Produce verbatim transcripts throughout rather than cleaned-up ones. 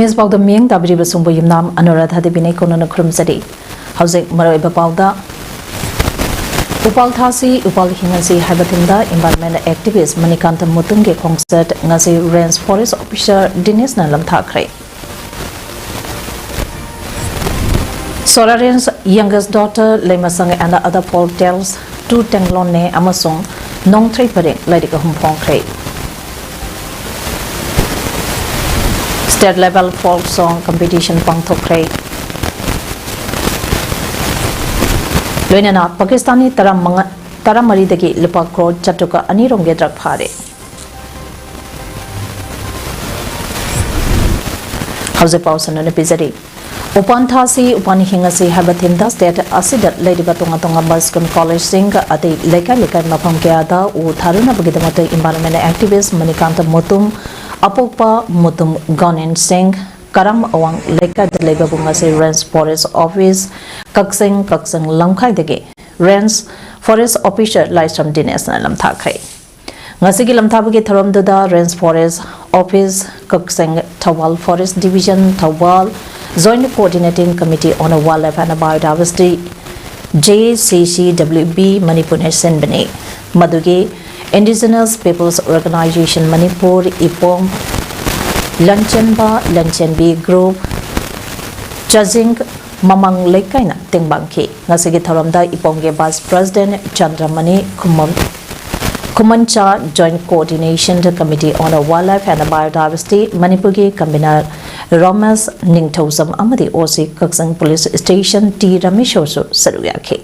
ꯃꯤꯁ ꯄꯥꯎꯗ ꯃꯤꯌꯦꯡ ꯇꯥꯕꯤꯔꯤꯕꯁꯤꯡꯕꯨ ꯌꯨꯝꯅꯥꯝ ꯑꯅꯨꯔꯥꯙꯥ ꯗꯦꯕꯤꯅ ꯀꯣꯟꯅꯅ ꯈꯨꯔꯨꯝꯖꯔꯤ꯫ ꯍꯧꯖꯤꯛ ꯃꯔꯨꯑꯣꯏꯕ ꯄꯥꯎꯗ, "ꯎꯄꯥꯜ ꯊꯥꯁꯤ, ꯎꯄꯥꯜ ꯍꯤꯡꯍꯟꯁꯤ" ꯍꯥꯏꯕ ꯊꯤꯝꯗ environment activist ꯃꯅꯤꯀꯥꯟꯇ ꯃꯨꯇꯨꯝꯒꯤ ꯈꯣꯡꯆꯠ ꯉꯁꯤ Range Forest Officer ꯗꯤꯅꯦꯁꯅ ꯂꯝꯊꯥꯈ꯭ꯔꯦ꯫ Sora Range Youngest Daughter Leimasang and Other Folk Tales to ꯇꯦꯡꯂꯣꯟꯅꯦ ꯑꯃꯁꯨꯡ ꯅꯣꯡꯊ꯭ꯔꯩ ꯄꯔꯦꯡ ꯂꯥꯏꯔꯤꯛ ꯑꯍꯨꯝ ꯐꯣꯡꯈ꯭ꯔꯦ꯫ State Level Folk Song Competition ꯄꯥꯡꯊꯣꯛꯈ꯭ꯔꯦ꯫ ꯂꯣꯏꯅꯅ ꯄꯥꯀꯤꯁꯇꯥꯅꯤ ꯇꯔꯥꯃꯉꯥ, ꯇꯔꯥꯃꯔꯤꯗꯒꯤ ꯂꯨꯄꯥ ꯀ꯭ꯔꯣꯔ ꯆꯥꯇ꯭ꯔꯨꯛꯀ ꯑꯅꯤꯔꯣꯝꯒꯤ ꯗ꯭ꯔꯒ ꯐꯥꯔꯦ꯫ ꯍꯧꯖꯤꯛ ꯄꯥꯎ ꯁꯟꯗꯣꯛꯅ ꯄꯤꯖꯔꯤ꯫ "ꯎꯄꯥꯟ ꯊꯥꯁꯤ, ꯎꯄꯥꯟ ꯍꯤꯡꯉꯁꯤ" ꯍꯥꯏꯕ ꯊꯤꯝꯗ state ꯑꯁꯤꯗ ꯂꯩꯔꯤꯕ ꯇꯣꯉꯥꯟ ꯇꯣꯉꯥꯟꯕ ꯁ꯭ꯀꯨꯜ, ꯀꯣꯂꯦꯖꯁꯤꯡ ꯑꯇꯩ ꯂꯩꯀꯥꯏ ꯂꯩꯀꯥꯏ ꯃꯐꯝ ꯀꯌꯥꯗ ꯎ ꯊꯥꯔꯨꯅꯕꯒꯤꯗꯃꯛꯇ environment activist ꯃꯅꯤꯀꯥꯟꯇ ꯃꯨꯇꯨꯝ, ꯑꯄꯣꯛꯄ ꯃꯨꯇꯨꯝ ꯒꯣꯅꯦꯟ ꯁꯤꯡ, ꯀꯔꯝ ꯑꯋꯥꯡ ꯂꯩꯀꯥꯏꯗ ꯂꯩꯕꯕꯨ ꯉꯁꯤ Range Forest Office ꯀꯛꯆꯤꯡ, ꯀꯛꯆꯤꯡ ꯂꯝꯈꯥꯏꯗꯒꯤ Range Forest Officer ꯂꯥꯏꯁ꯭ꯔꯝ ꯗꯤꯅꯦꯁꯅ ꯂꯝꯊꯥꯈ꯭ꯔꯦ꯫ ꯉꯁꯤꯒꯤ ꯂꯝꯊꯥꯕꯒꯤ ꯊꯧꯔꯝꯗꯨꯗ Range Forest Office Kakching, Thoubal Forest Division, Thoubal Joint Coordinating Committee on Wildlife and Biodiversity, J C C W B, ꯃꯅꯤꯄꯨꯔꯅ ꯁꯤꯟꯕꯅꯤ꯫ ꯃꯗꯨꯒꯤ Indigenous Peoples Organization ꯃꯅꯤꯄꯨꯔ, ꯏꯄꯣꯝ, ꯂꯟꯆꯦꯟꯕ, ꯂꯟꯆꯦꯟꯕꯤ group, ꯆꯥꯖꯤꯡ ꯃꯃꯥꯡ ꯂꯩꯀꯥꯏꯅ ꯇꯦꯡꯕꯥꯡꯈꯤ꯫ ꯉꯁꯤꯒꯤ ꯊꯧꯔꯝꯗ ꯏꯄꯣꯝꯒꯤ Vice President ꯆꯟꯗ꯭ꯔꯃꯅꯤ ꯈꯨꯃꯝ-, ꯈꯨꯃꯟꯆꯥ, Joint Coordination Committee on Wildlife and Biodiversity ꯃꯅꯤꯄꯨꯔꯒꯤ convener ꯔꯣꯃꯦꯁ ꯅꯤꯡꯊꯧꯖꯝ ꯑꯃꯗꯤ O C ꯀꯛꯆꯤꯡ Police Station T ꯔꯃꯦꯁꯣꯔꯁꯨ ꯁꯔꯨꯛ ꯌꯥꯈꯤ꯫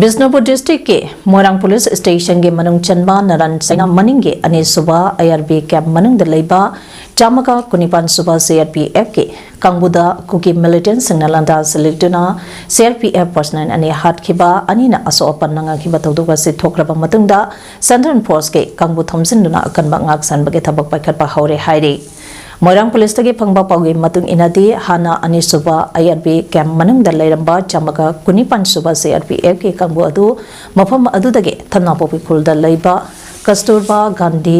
Bishnupur district ꯀꯤ ꯃꯣꯏꯔꯥꯡ Police Station ꯒꯤ ꯃꯅꯨꯡ ꯆꯟꯕ ꯅꯔꯥꯟ ꯆꯩꯅꯥ ꯃꯅꯤꯡꯒꯤ ꯑꯅꯤꯁꯨꯕ I R B camp ꯃꯅꯨꯡꯗ ꯂꯩꯕ ꯆꯥꯝꯃꯒ ꯀꯨꯟꯅꯤꯄꯥꯟ ꯁꯨꯕ C R P F ꯀꯤ ꯀꯥꯡꯕꯨꯗ ꯀꯨꯀꯤ militant ꯁꯤꯡꯅ ꯂꯥꯟꯗꯥ ꯁꯤꯜꯂꯛꯇꯨꯅ C R P F personnel ꯑꯅꯤ ꯍꯥꯠꯈꯤꯕ, ꯑꯅꯤꯅ ꯑꯁꯣꯛ ꯑꯄꯟ ꯅꯪꯉꯛꯈꯤꯕ ꯊꯧꯗꯣꯛ ꯑꯁꯤ ꯊꯣꯛꯈ꯭ꯔꯕ ꯃꯇꯨꯡꯗ Central Force ꯀꯤ ꯀꯥꯡꯕꯨ ꯊꯣꯝꯖꯤꯟꯗꯨꯅ ꯑꯀꯟꯕ ꯉꯥꯛ ꯁꯦꯟꯕꯒꯤ ꯊꯕꯛ ꯄꯥꯏꯈꯠꯄ ꯍꯧꯔꯦ ꯍꯥꯏꯔꯤ꯫ ꯃꯣꯏꯔꯥꯡ ꯄꯨꯂꯤꯁꯇꯒꯤ ꯐꯪꯕ ꯄꯥꯎꯒꯤ ꯃꯇꯨꯡ ꯏꯟꯅꯗꯤ, ꯍꯥꯟꯅ ꯑꯅꯤꯁꯨꯕ ꯑꯥꯏ ꯑꯥꯔ ꯕꯤ ꯀꯦꯝꯞ ꯃꯅꯨꯡꯗ ꯂꯩꯔꯝꯕ ꯆꯥꯝꯃꯒ ꯀꯨꯟꯅꯤꯄꯥꯟ ꯁꯨꯕ ꯁꯤ ꯑꯥꯔ ꯄꯤ ꯑꯦꯐꯀꯤ ꯀꯥꯡꯕꯨ ꯑꯗꯨ ꯃꯐꯝ ꯑꯗꯨꯗꯒꯤ ꯊꯝꯅꯥꯄꯣꯛꯄꯤ ꯈꯨꯜꯗ ꯂꯩꯕ ꯀꯁꯇꯨꯔꯕꯥ ꯒꯥꯟꯙꯤ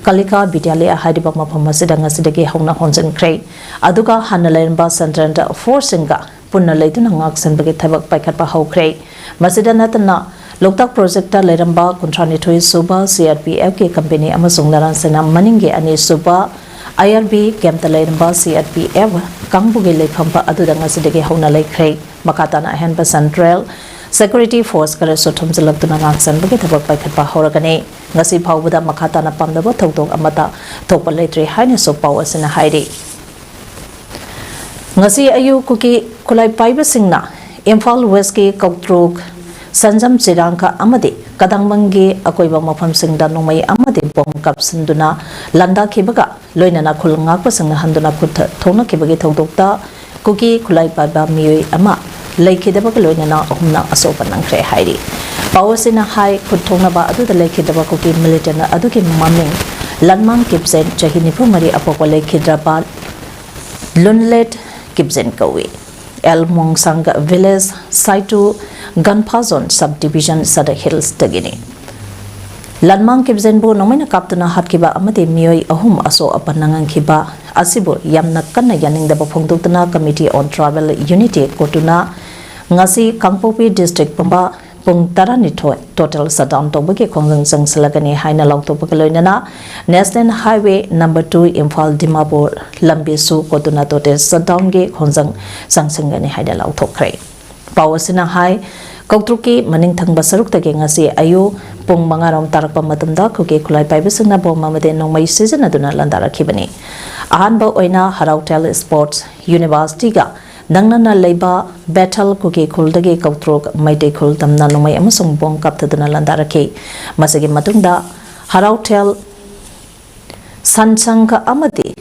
ꯀꯥꯂꯤꯀꯥ ꯕꯤꯗ꯭ꯌꯥꯂꯌ ꯍꯥꯏꯔꯤꯕ ꯃꯐꯝ ꯑꯁꯤꯗ ꯉꯁꯤꯗꯒꯤ ꯍꯧꯅ ꯍꯣꯟꯖꯤꯟꯈ꯭ꯔꯦ꯫ ꯑꯗꯨꯒ ꯍꯥꯟꯅ ꯂꯩꯔꯝꯕ ꯁꯦꯟꯇ꯭ꯔꯦꯜ ꯐꯣꯔꯁꯁꯤꯡꯒ ꯄꯨꯟꯅ ꯂꯩꯗꯨꯅ ꯉꯥꯛꯁꯦꯟꯕꯒꯤ ꯊꯕꯛ ꯄꯥꯏꯈꯠꯄ ꯍꯧꯈ꯭ꯔꯦ꯫ ꯃꯁꯤꯗ ꯅꯠꯇꯅ, ꯂꯣꯛꯇꯥꯛ ꯄ꯭ꯔꯣꯖꯦꯛꯇ ꯂꯩꯔꯝꯕ ꯀꯨꯟꯊ꯭ꯔꯥꯅꯤꯊꯣꯏ ꯁꯨꯕ ꯁꯤ ꯑꯥꯔ ꯄꯤ ꯑꯦꯐꯀꯤ ꯀꯝꯄꯦꯅꯤ ꯑꯃꯁꯨꯡ ꯅꯔꯥꯟ ꯁꯦꯅꯥ ꯃꯅꯤꯡꯒꯤ ꯑꯅꯤꯁꯨꯕ ꯑꯥꯏ ꯑꯥꯔ ꯕꯤ ꯀꯦꯝꯞꯇ ꯂꯩꯔꯝꯕ ꯁꯤ ꯑꯥꯔ ꯄꯤ ꯑꯦꯐ ꯀꯥꯡꯕꯨꯒꯤ ꯂꯩꯐꯝ ꯑꯗꯨꯗ ꯉꯁꯤꯗꯒꯤ ꯍꯧꯅ ꯂꯩꯈ꯭ꯔꯦ꯫ ꯃꯈꯥ ꯇꯥꯅ ꯑꯍꯦꯟꯕ ꯁꯦꯟꯇ꯭ꯔꯦꯜ ꯁꯦꯀ꯭ꯌꯨꯔꯤꯇꯤ ꯐꯣꯔꯁ ꯈꯔꯁꯨ ꯊꯣꯝꯖꯤꯜꯂꯛꯇꯨꯅ ꯉꯥꯛꯁꯦꯟꯕꯒꯤ ꯊꯕꯛ ꯄꯥꯏꯈꯠꯄ ꯍꯧꯔꯒꯅꯤ꯫ ꯉꯁꯤ ꯐꯥꯎꯕꯗ ꯃꯈꯥ ꯇꯥꯅ ꯄꯥꯝꯅꯕ ꯊꯧꯗꯣꯛ ꯑꯃꯠꯇ ꯊꯣꯛꯄ ꯂꯩꯇ꯭ꯔꯤ ꯍꯥꯏꯅꯁꯨ ꯄꯥꯎ ꯑꯁꯤꯅ ꯍꯥꯏꯔꯤ꯫ ꯉꯁꯤ ꯑꯌꯨꯛ ꯀꯨꯀꯤ ꯈꯨꯠꯂꯥꯏ ꯄꯥꯏꯕꯁꯤꯡꯅ ꯏꯝꯐꯥꯜ ꯋꯦꯁꯀꯤ ꯀꯧꯇ꯭ꯔꯨꯛ, ꯁꯟꯖꯝ ꯆꯤꯔꯥꯡꯒ ꯑꯃꯗꯤ ꯀꯗꯥꯡꯕꯪꯒꯤ ꯑꯀꯣꯏꯕ ꯃꯐꯝꯁꯤꯡꯗ ꯅꯣꯡꯃꯩ ꯑꯃꯗꯤ ꯕꯣꯝ ꯀꯥꯞꯁꯤꯟꯗꯨꯅ ꯂꯥꯟꯗꯥꯈꯤꯕꯒ ꯂꯣꯏꯅꯅ ꯈꯨꯜ ꯉꯥꯛꯄꯁꯤꯡꯅ ꯍꯟꯗꯨꯅ ꯈꯨꯠ ꯊꯣꯛꯅꯈꯤꯕꯒꯤ ꯊꯧꯗꯣꯛꯇ ꯀꯨꯀꯤ ꯈꯨꯠꯂꯥꯏ ꯄꯥꯏꯕ ꯃꯤꯑꯣꯏ ꯑꯃ ꯂꯩꯈꯤꯗꯕꯒ ꯂꯣꯏꯅꯅ ꯑꯍꯨꯝꯅ ꯑꯁꯣꯛꯄ ꯅꯪꯈ꯭ꯔꯦ ꯍꯥꯏꯔꯤ꯫ ꯄꯥꯎ ꯑꯁꯤꯅ ꯍꯥꯏ, ꯈꯨꯠ ꯊꯣꯛꯅꯕ ꯑꯗꯨꯗ ꯂꯩꯈꯤꯗꯕ ꯀꯨꯀꯤ ꯃꯤꯂꯤꯇꯦꯟ ꯑꯗꯨꯒꯤ ꯃꯃꯤꯡ ꯂꯟꯃꯥꯡ ꯀꯤꯞꯖꯦꯟ, ꯆꯍꯤ ꯅꯤꯐꯨ ꯃꯔꯤ, ꯑꯄꯣꯛꯄ ꯂꯩꯈꯤꯗ꯭ꯔꯕ ꯂꯨꯟꯂꯦꯠ ꯀꯤꯞꯖꯦꯟ ꯀꯧꯏ꯫ L Mongsang village, Saitu Gamphazol sub division, Sadar ꯍꯤꯜꯁꯇꯒꯤꯅꯤ꯫ ꯂꯟꯃꯥꯡ ꯀꯤꯞꯖꯦꯟꯕꯨ ꯅꯣꯡꯃꯩꯅ ꯀꯥꯞꯇꯨꯅ ꯍꯥꯠꯈꯤꯕ ꯑꯃꯗꯤ ꯃꯤꯑꯣꯏ ꯑꯍꯨꯝ ꯑꯁꯣꯛ ꯑꯄꯟ ꯅꯪꯍꯟꯈꯤꯕ ꯑꯁꯤꯕꯨ ꯌꯥꯝꯅ ꯀꯟꯅ ꯌꯥꯅꯤꯡꯗꯕ ꯐꯣꯡꯗꯣꯛꯇꯨꯅ Committee on Tribal Unity, ꯀꯣꯇꯨꯅ ꯉꯁꯤ ꯀꯥꯡꯄꯣꯛꯄꯤ ꯗꯤꯁꯇ꯭ꯔꯤꯛ ꯄꯨꯝꯕ ꯄꯨꯡ ꯇꯔꯥꯅꯤꯊꯣꯏ total shutdown ꯇꯧꯕꯒꯤ ꯈꯣꯡꯖꯪ ꯆꯪꯁꯤꯜꯂꯒꯅꯤ ꯍꯥꯏꯅ ꯂꯥꯎꯊꯣꯛꯄꯒ ꯂꯣꯏꯅꯅ National Highway number two Imphal Dimapur ꯂꯝꯕꯤꯁꯨ ꯀꯣꯇꯨꯅ total shutdownꯒꯤ ꯈꯣꯡꯖꯪ ꯆꯪꯁꯤꯟꯒꯅꯤ ꯍꯥꯏꯅ ꯂꯥꯎꯊꯣꯛꯈ꯭ꯔꯦ꯫ ꯄꯥꯎ ꯑꯁꯤꯅ ꯍꯥꯏ, ꯀꯧꯇ꯭ꯔꯨꯛꯀꯤ ꯃꯅꯤꯡ ꯊꯪꯕ ꯁꯔꯨꯛꯇꯒꯤ ꯉꯁꯤ ꯑꯌꯨꯛ ꯄꯨꯡ ꯃꯉꯥ ꯔꯣꯝ ꯇꯥꯔꯛꯄ ꯃꯇꯝꯗ ꯀꯨꯀꯤ ꯈꯨꯠꯂꯥꯏ ꯄꯥꯏꯕꯁꯤꯡꯅ ꯕꯣꯝ ꯑꯃꯗꯤ ꯅꯣꯡꯃꯩ ꯁꯤꯖꯤꯟꯅꯗꯨꯅ ꯂꯥꯟꯗꯥꯔꯛꯈꯤꯕꯅꯤ꯫ ꯑꯍꯥꯟꯕ ꯑꯣꯏꯅ ꯍꯔꯥꯎꯊꯦꯜ Sports Universityꯒ ꯅꯛꯅꯅ ꯂꯩꯕ ꯕꯦꯊꯦꯜ ꯀꯨꯀꯤ ꯈꯨꯜꯗꯒꯤ ꯀꯧꯇ꯭ꯔꯨꯛ ꯃꯩꯇꯩ ꯈꯨꯜ ꯇꯝꯅ ꯅꯣꯡꯃꯩ ꯑꯃꯁꯨꯡ ꯕꯣꯝ ꯀꯥꯞꯊꯗꯨꯅ ꯂꯥꯟꯗꯥꯔꯛꯈꯤ꯫ ꯃꯁꯤꯒꯤ ꯃꯇꯨꯡꯗ ꯍꯔꯥꯎꯊꯦꯜ ꯁꯟꯁꯪꯒ ꯑꯃꯗꯤ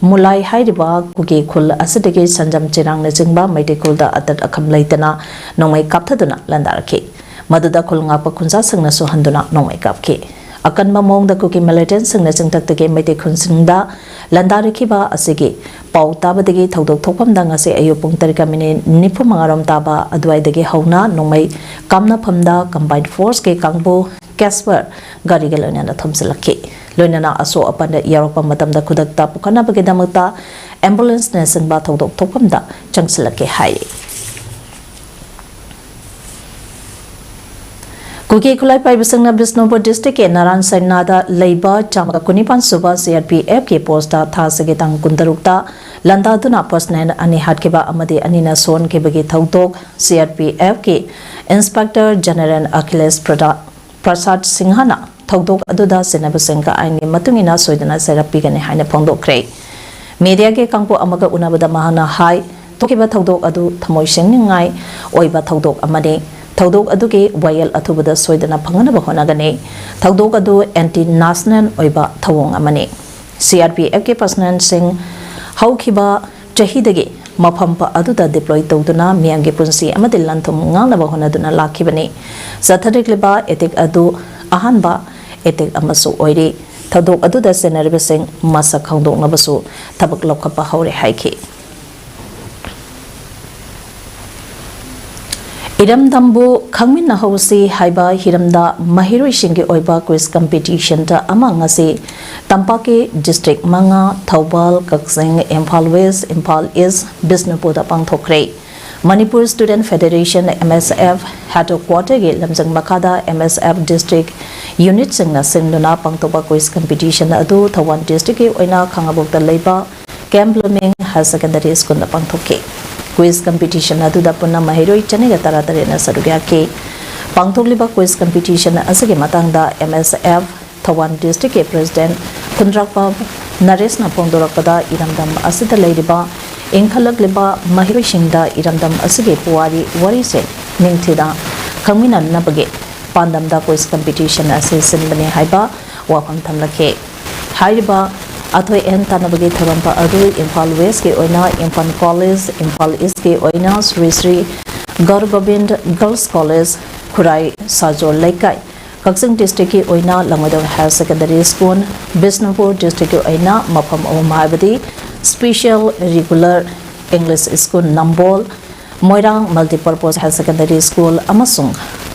ꯃꯨꯂꯥꯏ ꯍꯥꯏꯔꯤꯕ ꯀꯨꯀꯤ ꯈꯨꯜ ꯑꯁꯤꯗꯒꯤ ꯁꯟꯖꯝ ꯆꯤꯔꯥꯡꯅꯆꯤꯡꯕ ꯃꯩꯇꯩ ꯈꯨꯜꯗ ꯑꯇꯠ ꯑꯈꯝ ꯂꯩꯇꯅ ꯅꯣꯡꯃꯩ ꯀꯥꯞꯊꯗꯨꯅ ꯂꯥꯟꯗꯥꯔꯛꯈꯤ꯫ ꯃꯗꯨꯗ ꯈꯨꯜ ꯉꯥꯛꯄ ꯈꯨꯟꯖꯥꯁꯤꯡꯅꯁꯨ ꯍꯟꯗꯨꯅ ꯅꯣꯡꯃꯩ ꯀꯥꯞꯈꯤ꯫ ꯑꯀꯟꯕ ꯃꯑꯣꯡꯗ ꯀꯨꯀꯤ ꯃꯤꯂꯤꯇꯦꯟꯠꯁꯤꯡꯅ ꯆꯤꯡꯊꯛꯇꯒꯤ ꯃꯩꯇꯩ ꯈꯨꯟꯁꯤꯡꯗ ꯂꯥꯟꯗꯥꯔꯛꯈꯤꯕ ꯑꯁꯤꯒꯤ ꯄꯥꯎ ꯇꯥꯕꯗꯒꯤ ꯊꯧꯗꯣꯛ ꯊꯣꯛꯐꯝꯗ ꯉꯁꯤ ꯑꯌꯨꯛ ꯄꯨꯡ ꯇꯔꯦꯠꯀ ꯃꯤꯅꯤꯠ ꯅꯤꯐꯨ ꯃꯉꯥ ꯔꯣꯝ ꯇꯥꯕ ꯑꯗꯨꯋꯥꯏꯗꯒꯤ ꯍꯧꯅ ꯅꯣꯡꯃꯩ ꯀꯥꯞꯅꯐꯝꯗ ꯀꯝꯕꯥꯏꯟ ꯐꯣꯔꯁꯀꯤ ꯀꯥꯡꯕꯨ ꯀꯦꯁꯄꯔ ꯒꯥꯔꯤꯒ ꯂꯣꯏꯅꯅ ꯊꯣꯝꯖꯤꯜꯂꯛꯈꯤ꯫ ꯂꯣꯏꯅꯅ ꯑꯁꯣꯛ ꯑꯄꯟꯗ ꯌꯥꯎꯔꯛꯄ ꯃꯇꯝꯗ ꯈꯨꯗꯛꯇ ꯄꯨꯈꯠꯅꯕꯒꯤꯗꯃꯛꯇ ꯑꯦꯝꯕꯨꯂꯦꯟꯁꯅꯆꯤꯡꯕ ꯊꯧꯗꯣꯛ ꯊꯣꯛꯐꯝꯗ ꯆꯪꯁꯤꯜꯂꯛꯈꯤ ꯍꯥꯏꯔꯤ꯫ ꯀꯨꯀꯤ ꯈꯨꯠꯂꯥꯏ ꯄꯥꯏꯕꯁꯤꯡꯅ ꯕꯤꯁꯅꯨꯄꯨꯔ ꯗꯤꯁꯇ꯭ꯔꯤꯛꯀꯤ ꯅꯥꯔꯥꯟ ꯁꯩꯅꯥꯗ ꯂꯩꯕ ꯆꯥꯝꯃꯒ ꯀꯨꯟꯅꯤꯄꯥꯟ ꯁꯨꯕ ꯁꯤ ꯑꯥꯔ ꯄꯤ ꯑꯦꯐꯀꯤ ꯄꯣꯁꯇ ꯊꯥꯁꯤꯒꯤ ꯇꯥꯡ ꯀꯨꯟꯇꯔꯨꯛꯇ ꯂꯥꯟꯗꯥꯗꯨꯅ ꯄꯔꯁꯅꯦꯜ ꯑꯅꯤ ꯍꯥꯠꯈꯤꯕ ꯑꯃꯗꯤ ꯑꯅꯤꯅ ꯁꯣꯟꯈꯤꯕꯒꯤ ꯊꯧꯗꯣꯛ ꯁꯤ ꯑꯥꯔ ꯄꯤ ꯑꯦꯐꯀꯤ ꯏꯟꯁꯄꯦꯛꯇꯔ ꯖꯦꯅꯔꯦꯜ ꯑꯈꯤꯂꯦꯁ ꯄ꯭ꯔꯗꯥ-, ꯄ꯭ꯔꯁꯥꯗ ꯁꯤꯡꯍꯅ ꯊꯧꯗꯣꯛ ꯑꯗꯨꯗ ꯆꯦꯟꯅꯕꯁꯤꯡꯒ ꯑꯥꯏꯟꯒꯤ ꯃꯇꯨꯡ ꯏꯟꯅ ꯁꯣꯏꯗꯅ ꯆꯩꯔꯛ ꯄꯤꯒꯅꯤ ꯍꯥꯏꯅ ꯐꯣꯡꯗꯣꯛꯈ꯭ꯔꯦ꯫ ꯃꯤꯗꯤꯌꯥꯒꯤ ꯀꯥꯡꯕꯨ ꯑꯃꯒ ꯎꯅꯕꯗ ꯃꯍꯥꯛꯅ ꯍꯥꯏ, ꯊꯣꯛꯈꯤꯕ ꯊꯧꯗꯣꯛ ꯑꯗꯨ ꯊꯃꯣꯏ ꯁꯦꯡꯅꯤꯡꯉꯥꯏ ꯑꯣꯏꯕ ꯊꯧꯗꯣꯛ ꯑꯃꯅꯤ꯫ ꯊꯧꯗꯣꯛ ꯑꯗꯨꯒꯤ ꯋꯥꯌꯦꯜ ꯑꯊꯨꯕꯗ ꯁꯣꯏꯗꯅ ꯐꯪꯅꯕ ꯍꯣꯠꯅꯒꯅꯤ꯫ ꯊꯧꯗꯣꯛ ꯑꯗꯨ ꯑꯦꯟꯇꯤ ꯅꯦꯁꯅꯦꯜ ꯑꯣꯏꯕ ꯊꯧꯑꯣꯡ ꯑꯃꯅꯤ꯫ ꯁꯤ ꯑꯥꯔ ꯄꯤ ꯑꯦꯐꯀꯤ ꯄꯔꯁꯅꯦꯜꯁꯤꯡ ꯍꯧꯈꯤꯕ ꯆꯍꯤꯗꯒꯤ ꯃꯐꯝ ꯄ-, ꯑꯗꯨꯗ ꯗꯤꯄ꯭ꯂꯣꯏ ꯇꯧꯗꯨꯅ ꯃꯤꯌꯥꯝꯒꯤ ꯄꯨꯟꯁꯤ ꯑꯃꯗꯤ ꯂꯟ-ꯊꯨꯝ ꯉꯥꯛꯅꯕ ꯍꯣꯠꯅꯗꯨꯅ ꯂꯥꯛꯈꯤꯕꯅꯤ꯫ ꯆꯠꯊꯔꯛꯂꯤꯕ ꯑꯦꯇꯦꯛ ꯑꯗꯨ ꯑꯍꯥꯟꯕ ꯑꯦꯇꯦꯛ ꯑꯃꯁꯨ ꯑꯣꯏꯔꯤ꯫ ꯊꯧꯗꯣꯛ ꯑꯗꯨꯗ ꯆꯦꯟꯅꯔꯤꯕꯁꯤꯡ ꯃꯁꯛ ꯈꯪꯗꯣꯛꯅꯕꯁꯨ ꯊꯕꯛ ꯂꯧꯈꯠꯄ ꯍꯧꯔꯦ ꯍꯥꯏꯈꯤ꯫ ꯏꯔꯝꯗꯝꯕꯨ ꯈꯪꯃꯤꯟꯅꯍꯧꯁꯤ ꯍꯥꯏꯕ ꯍꯤꯔꯝꯗ ꯃꯍꯩꯔꯣꯏꯁꯤꯡꯒꯤ ꯑꯣꯏꯕ ꯀ꯭ꯋꯤꯖ ꯀꯝꯄꯤꯇꯤꯁꯟꯗ ꯑꯃ ꯉꯁꯤ ꯇꯝꯄꯥꯛꯀꯤ ꯗꯤꯁꯇ꯭ꯔꯤꯛ ꯃꯉꯥ, ꯊꯧꯕꯥꯜ, ꯀꯛꯆꯤꯡ, ꯏꯝꯐꯥꯜ ꯋꯦꯁ, ꯏꯝꯐꯥꯜ ꯏꯁ, ꯕꯤꯁꯅꯨꯄꯨꯔꯗ ꯄꯥꯡꯊꯣꯛꯈ꯭ꯔꯦ꯫ ꯃꯅꯤꯄꯨꯔ ꯁ꯭ꯇꯨꯗꯦꯟꯠ ꯐꯦꯗꯦꯔꯦꯁꯟ, ꯑꯦꯝ ꯑꯦꯁ ꯑꯦꯐ, ꯍꯦꯗꯀ꯭ꯋꯥꯇꯔꯒꯤ ꯂꯝꯖꯤꯡ ꯃꯈꯥꯗ ꯑꯦꯝ ꯑꯦꯁ ꯑꯦꯐ ꯗꯤꯁꯇ꯭ꯔꯤꯛ ꯌꯨꯅꯤꯠꯁꯤꯡꯅ ꯁꯤꯟꯗꯨꯅ ꯄꯥꯡꯊꯣꯛꯄ ꯀ꯭ꯋꯤꯖ ꯀꯝꯄꯤꯇꯤꯁꯟ ꯑꯗꯨ ꯊꯧꯕꯥꯜ ꯗꯤꯁꯇ꯭ꯔꯤꯛꯀꯤ ꯑꯣꯏꯅ ꯈꯥꯉꯕꯣꯛꯇ ꯂꯩꯕ ꯀꯦꯝ ꯕ꯭ꯂꯨꯃꯤꯡ ꯍꯥꯌꯔ ꯁꯦꯀꯦꯟꯗꯔꯤ ꯁ꯭ꯀꯨꯜꯗ ꯄꯥꯡꯊꯣꯛꯈꯤ꯫ ꯀ꯭ꯋꯤꯖ ꯀꯝꯄꯤꯇꯤꯁꯟ ꯑꯗꯨꯗ ꯄꯨꯟꯅ ꯃꯍꯩꯔꯣꯏ ꯆꯅꯤꯒ ꯇꯔꯥꯇꯔꯦꯠꯅ ꯁꯔꯨꯛ ꯌꯥꯈꯤ꯫ ꯄꯥꯡꯊꯣꯛꯂꯤꯕ ꯀ꯭ꯋꯤꯖ ꯀꯝꯄꯤꯇꯤꯁꯟ ꯑꯁꯤꯒꯤ ꯃꯇꯥꯡꯗ ꯑꯦꯝ ꯑꯦꯁ ꯑꯦꯐ ꯊꯧꯕꯥꯜ ꯗꯤꯁꯇ꯭ꯔꯤꯛꯀꯤ ꯄ꯭ꯔꯦꯁꯤꯗꯦꯟꯠ ꯈꯨꯟꯗ꯭ꯔꯥꯛꯄꯝ ꯅꯔꯦꯁꯅ ꯐꯣꯡꯗꯣꯔꯛꯄꯗ, ꯏꯔꯝꯗꯝ ꯑꯁꯤꯗ ꯂꯩꯔꯤꯕ ꯏꯟꯈꯠꯂꯛꯂꯤꯕ ꯃꯍꯩꯔꯣꯏꯁꯤꯡꯗ ꯏꯔꯝꯗꯝ ꯑꯁꯤꯒꯤ ꯄꯨꯋꯥꯔꯤ ꯋꯥꯔꯤꯁꯤꯡ ꯅꯤꯡꯊꯤꯅ ꯈꯪꯃꯤꯟꯅꯅꯕꯒꯤ ꯄꯥꯟꯗꯝꯗ ꯀ꯭ꯋꯤꯖ ꯀꯝꯄꯤꯇꯤꯁꯟ ꯑꯁꯤ ꯁꯤꯟꯕꯅꯤ ꯍꯥꯏꯕ ꯋꯥꯐꯝ ꯊꯝꯂꯛꯈꯤ꯫ ꯍꯥꯏꯔꯤꯕ ꯑꯊꯣꯏ ꯑꯍꯦꯟ ꯇꯥꯟꯅꯕꯒꯤ ꯊꯧꯔꯝ ꯑꯗꯨ ꯏꯝꯐꯥꯜ ꯋꯦꯁꯀꯤ ꯑꯣꯏꯅ ꯏꯝꯐꯥꯜ ꯀꯣꯂꯦꯖ, ꯏꯝꯐꯥꯜ ꯏꯁꯀꯤ ꯑꯣꯏꯅ ꯁ꯭ꯔꯤ ꯁ꯭ꯔꯤ ꯒꯧꯔ ꯒꯣꯕꯤꯟꯗ ꯒꯔꯜꯁ ꯀꯣꯂꯦꯖ, ꯈꯨꯔꯥꯏ ꯁꯥꯖꯣꯜ ꯂꯩꯀꯥꯏ, ꯀꯛꯆꯤꯡ ꯗꯤꯁꯇ꯭ꯔꯤꯛꯀꯤ ꯑꯣꯏꯅ ꯂꯪꯃꯩꯗꯣꯡ ꯍꯥꯌꯔ ꯁꯦꯀꯦꯟꯗꯔꯤ ꯁ꯭ꯀꯨꯜ, ꯕꯤꯁꯅꯨꯄꯨꯔ ꯗꯤꯁꯇ꯭ꯔꯤꯛꯀꯤ ꯑꯣꯏꯅ ꯃꯐꯝ ꯑꯍꯨꯝ, ꯍꯥꯏꯕꯗꯤ ꯁ꯭ꯄꯤꯁꯦꯜ ꯔꯤꯒꯨꯂꯔ ꯏꯪꯂꯤꯁ ꯁ꯭ꯀꯨꯜ ꯅꯝꯕꯣꯜ, ꯃꯣꯏꯔꯥꯡ ꯃꯜꯇꯤꯄꯔꯄꯣꯁ ꯍꯥꯌꯔ ꯁꯦꯀꯦꯟꯗꯔꯤ ꯁ꯭ꯀꯨꯜ ꯑꯃꯁꯨꯡ